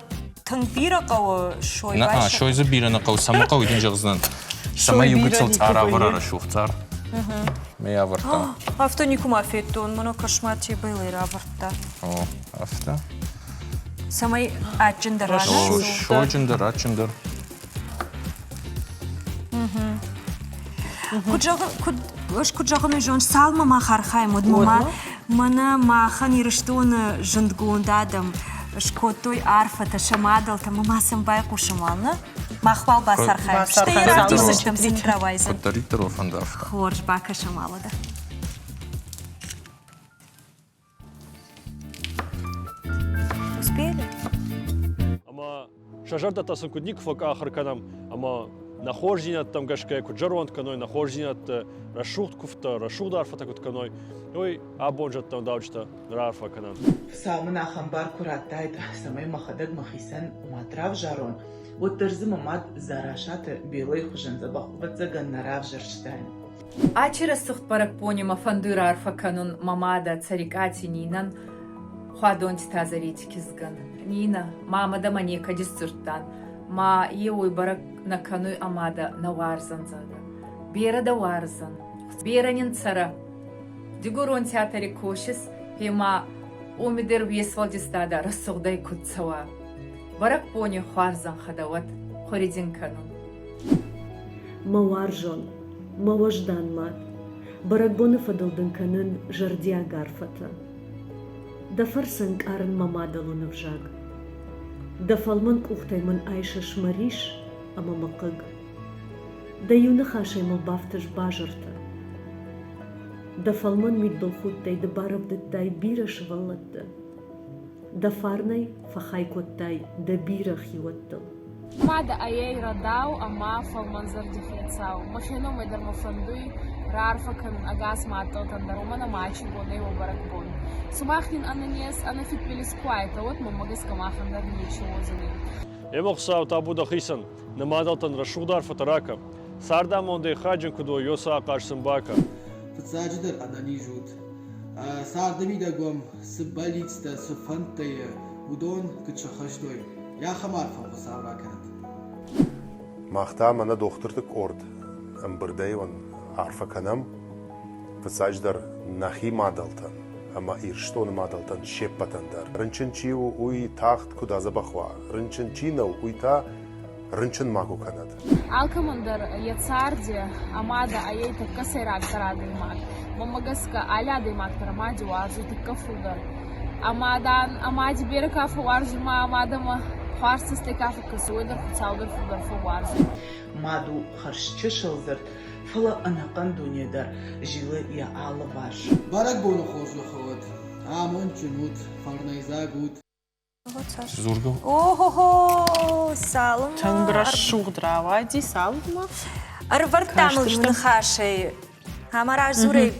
тынг бирӕ хъӕуы сой На, сой дзы бирӕ нӕ хъӕуы. Цӕмӕ хъӕуы, дын зӕгъдзынӕн. Цӕмӕй иу гыццыл цъар ӕвӕра рӕсугъд цъар. Мӕ ӕвӕрдта. Афтӕ никуы ма федтон, мӕнӕ кӕс-ма тебелӕй равӕрдта. О, афтӕ. Цӕмӕй адджындӕр рӕсугъд. Сойджындӕр, адджындӕр. Куыд зӕгъы, куыд Ӕз куыд зӕгъын, уый зоныс, цалынмӕ мах архайӕм, уӕдмӕ ма мӕнӕ махӕн Ирыстоны зындгонд адӕм скодтой арфӕтӕ сӕ мадӕлтӕм ӕмӕ ма сӕм байхъусӕм уал, нӕ? Мах уал бацархайӕм, стӕй равдисдзыстӕм, цы нын рауайдзӕн. Куыддӕриддӕр уӕ фӕнда, афтӕ. Хорз, бакӕсӕм уал уӕдӕ. Успели? Ӕмӕ сӕ зӕрдӕтӕ сын куыд никуы фӕкъахыр кӕнӕм ӕмӕ нӕ хорздзинӕдтӕм гӕсгӕ куыд зӕронд кӕной, нӕ хорздзинӕдты рӕсугъд куывдтӕ, рӕсугъд арфӕтӕ куыд кӕной, уый абон зӕдтӕм дауджытӕ раарфӕ кӕнӕм. Хуыцау мын ахӕм бар куы радтаид, цӕмӕй мӕхӕдӕг мӕхицӕн мад равзарон, уӕддӕр дзы мӕ мад Дзарасаты Белойы хуызӕн дзӕбӕх ӕвӕццӕгӕн нӕ равзӕрстаин. Ачи рӕсугъд бӕрӕгбони мӕ фӕндуй раарфӕ кӕнун мӕ мадӕ Цӕрикъати Нинӕн, Хуадонти Тазӕрети кизгӕн. Нинӕ, мамӕ дӕмӕ некӕд исдзурдтан, ма е уой бӕрӕг нӕ кӕнуй ӕма дӕ нӕ уарзӕн, зӕгъгӕ. Берӕ дӕ уарзӕн. Берӕ нин цӕрӕ. Дигорон театри косис, ӕма уоми дӕр уе сфӕлдистадӕ рӕсугъдӕй куд цӕуа. Бӕрӕгбони хуарзӕнхӕ дӕ уӕд, хоридзин кӕнун. Мӕ уарзон, мӕ уӕздан мад, бӕрӕгбоны фӕдыл дын кӕнын зӕрдиаг арфӕтӕ. Дӕ фӕрцы ӕнкъарын мӕ мадӕлон ӕвзаг. Дӕ фӕлмӕн къухтӕй мын айсыс мӕ рис ӕмӕ мӕ хъыг. Дӕ иу ныхасӕй мыл бафтыс базыртӕ. Дӕ фӕлмӕн мидбылхудтӕй ды барӕвдыдтай бирӕ сывӕллӕтты. Дӕ фарнӕй фӕхай кодтай дӕ бирӕ хиуӕттыл. Мадӕ ӕй рӕдау ӕма фӕлмӕнзӕрди хецау. Мӕхе номӕй дӕр мӕ фӕндуй раарфӕ кӕнун ӕгас мадтӕлтӕн дӕр, уомӕн ӕма ачи бон ӕй уӕ бӕрӕгбон. Сумах нин ӕнӕнез, ӕнӕфидбилиз ку айтӕ, уӕд мӕмӕ гӕсгӕ махӕн дӕр нечи уодзӕнӕй. Ема Хуцау табу дӕхицӕн, нӕ мадӕлтӕн рӕсугъд арфӕтӕ ракӕ. Цардамондӕй хайджын куыд уой, уыцы ахъаз сын бакӕ. Фыццаджыдӕр ӕнӕниз ут. Царды мидӕг уӕм цы бӕллицтӕ, цы фӕндтӕ и, уыдон куыд сӕххӕст уой, ахӕм арфӕ Хуыцау ракӕнӕд. Мах та мӕнӕ дохтырты къорд ӕмбырдӕй уын арфӕ кӕнӕм, фыццаджыдӕр нӕхи мадӕлтӕн ӕмӕ Ирыстоны мадӕлтӕн се ппӕтӕн дӕр. Рынчын чи у, уый тагъд куыд адзӕбӕх уа, рынчын чи нӕу, уый та рынчын макуы кӕнӕд. Алкӕмӕн дӕр йӕ царди ӕма дӕ ӕй тӕккӕ сӕйрагдӕр адӕймаг. Мӕнмӕ гӕсгӕ, али адӕймаг дӕр ӕмади уарзуй тӕккӕ фулдӕр. Ӕма, дан, ӕмади берӕ ка фӕууарзуй ма ӕмадӕмӕ хуарз цӕстӕй ка фӕккӕсуй, уой дӕр Хуцау дӕр фулдӕр фӕууарзуй. Мад у хӕрзчысыл дзырд, фӕлӕ ӕнӕхъӕн дуне дӕр зилы йӕ алыварс. Бӕрӕгбоны хорзӕх уӕд, амондджын ут, фӕрнӕйдзаг ут! Дзургӕ. О-хо-хо, цалынмӕ... Тынг рӕсугъд рауади цалынмӕ. Ӕрывӕрдтам ыл иу ныхасӕй. Ӕмӕ раздзурӕй,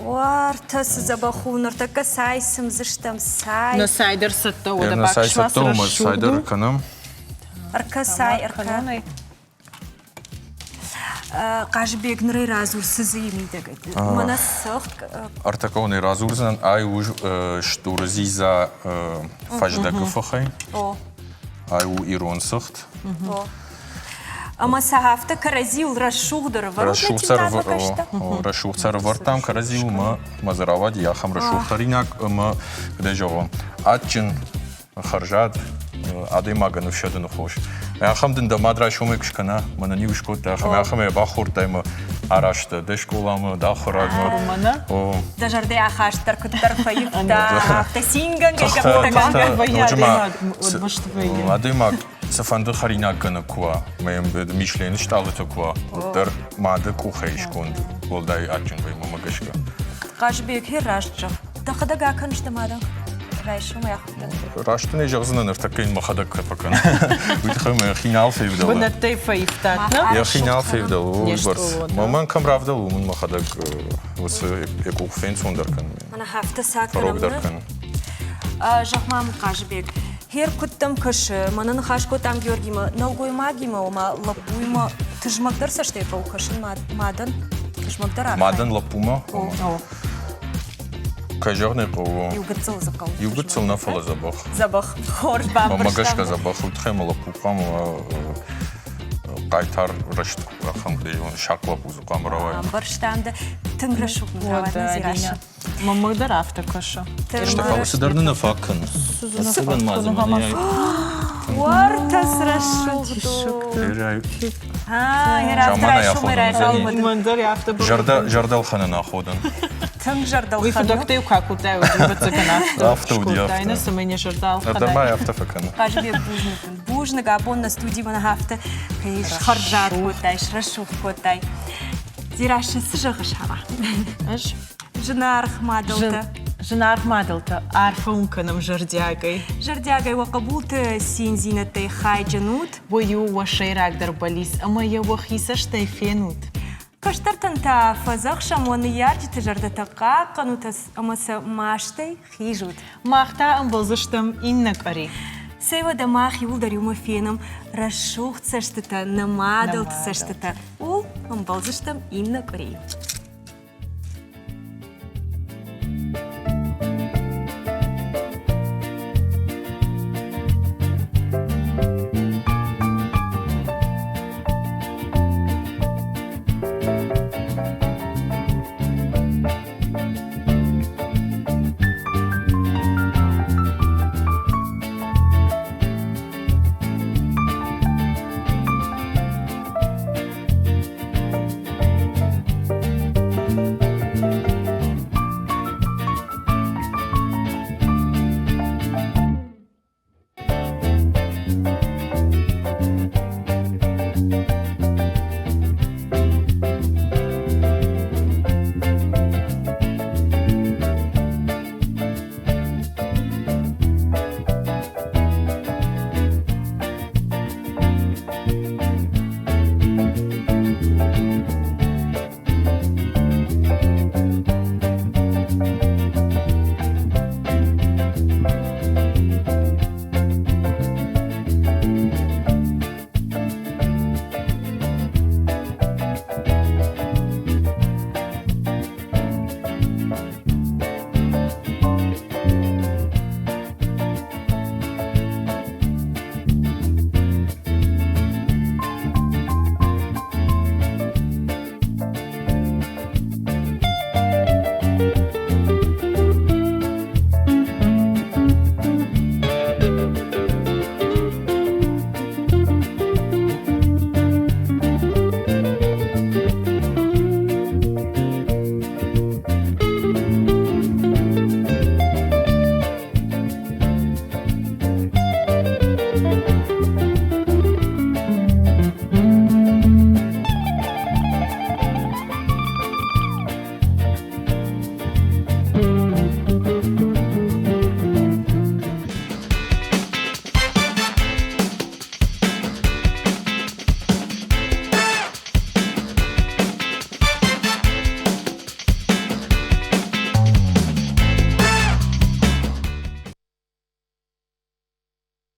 уартӕ цы дзӕбӕх у, ныртӕккӕ цай цымдзыстӕм, цай. Нӕ цай дӕр цӕттӕ у, дӕ Нӕ цай цӕттӕ у, цай дӕр кӕнӕм. Ӕркӕсай, ӕркӕ. Хъазыбег, нырӕй радзур, цы дзы и мидӕгӕй? Мӕнӕ цыхт. Ӕртӕкконӕй радзурдзынӕн, ай у стуры дзидза фӕздӕгы фыхӕй. Ай у ирон цыхт. Ӕмӕ сӕ афтӕ кӕрӕдзиуыл рӕсугъд ӕрӕвӕрут Рӕсугъд сӕ ӕрӕвӕрдтам кӕрӕдзиуыл ӕмӕ мӕ дзы рауади ахӕм рӕсугъд хӕринаг ӕмӕ, куыдӕй зӕгъон, адджын хӕрзад адӕймагӕн ӕфсӕдыны хос. Ахӕм дын дӕ мад райсомӕй куы скӕна, мӕнӕн-иу скодта, ахӕм ахӕмӕй бахордтай ӕмӕ араст дӕ скъоламӕ, дӕ ахуырадмӕ. Дӕ зӕрдӕйы ахаст дӕр куыддӕр фӕивта, афтӕ цингӕнгӕ Адӕймаг цыфӕнды хӕринаггӕнӕг куы уа, ӕмӕ йӕм Мишлены стъалытӕ куы уа, уӕддӕр мады къухӕй сконд уӕлдай адджын вӕййы, мӕнмӕ гӕсгӕ. Хъазыбег, раст зӕгъ. Дӕхӕдӕг акӕныс дӕ мадӕн райсомӕй ахуырдӕн? Раст ын ӕй зӕгъдзынӕн, ныртӕккӕ йын мӕхӕдӕг кӕй фӕкӕнын. Уый тыххӕй мӕ йӕхи нал февдӕлы. Бынӕттӕй фӕивтат, нӕ? Йӕхи нал февдӕлы, уыйбӕрц. Мӕн кӕм равдӕлы, уымӕн мӕхӕдӕг уыцы йӕ къух фенцондӕр кӕнын. Мӕнӕ афтӕ сӕ кӕнӕм, Фӕрогдӕр кӕнын. Зӕгъ-ма мын, Хъазыбег, Хер куыд дӕм кӕсы? Мӕнӕ ныхас кодтам Георгимӕ, нӕлгоймагимӕ, ома лӕппуимӕ тызмӕгдӕр цӕстӕй хъӕуы кӕсын мадӕн? Тызмӕгдӕр архайын? Мадӕн лӕппумӕ? Кӕй зӕгъын ӕй хъӕуы? Иу гыццыл дзы хъӕуы. Иу гыццыл нӕ, фӕлӕ дзӕбӕх. Дзӕбӕх. Хорз бамбӕрстам. Мӕ гӕсгӕ дзӕбӕх. Уый тыххӕй мӕ лӕппу хъуамӕ хъайтар рӕст ахӕм сахъ лӕппу дзы хъуамӕ рауайа. Ӕмбӕрстам дӕ. Тынг рӕсугъд рауад Назираши. Мамӕ дӕр афтӕ кӕсы. Фӕлӕ цыдӕр нын нӕ фаг кӕны. Ӕцӕгӕн ма дзы мӕнӕй. Уӕртӕ срӕсугъд Зӕрдӕлхӕнӕн аходӕн. Тынг зӕрдӕлхӕнӕн. Уый фыдӕгтӕ-иу куы акодтай, уӕд ӕвӕццӕгӕн афтӕ Афтӕ уыди, скодтай, афтӕ. цӕмӕй не зӕрдӕлхӕнай. Адӕмӕй афтӕ фӕкӕны. Хъазыбег, бузныг дын. Бузныг, абон нӕ студимӕ нӕ афтӕ кӕй схӕрзад кодтай, срӕсугъд кодтай. Дзерассӕ, цы зӕгъыс ӕмӕ? Ӕз Зынаргъ мадӕлтӕ. Зынаргъ мадӕлтӕ, арфӕ уын кӕнӕм зӕрдиагӕй. Зӕрдиагӕй уӕ хъӕбулты циндзинӕдтӕй хайджын ут. Уый у уӕ сӕйрагдӕр бӕллиц ӕмӕ йӕ уӕхи цӕстӕй фенут. Кӕстӕртӕн та фӕдзӕхсӕм уӕ ныййарджыты зӕрдӕтӕ хъахъхъӕнут ӕмӕ сӕ мастӕй хизут. Мах та ӕмбӕлдзыстӕм иннӕ къуыри. Цӕй уӕдӕ мах иууылдӕр иумӕ фенӕм рӕсугъд цӕстытӕ, нӕ мадӕлты цӕстытӕ. Ууыл ӕмбӕлдзыстӕм иннӕ къуыри.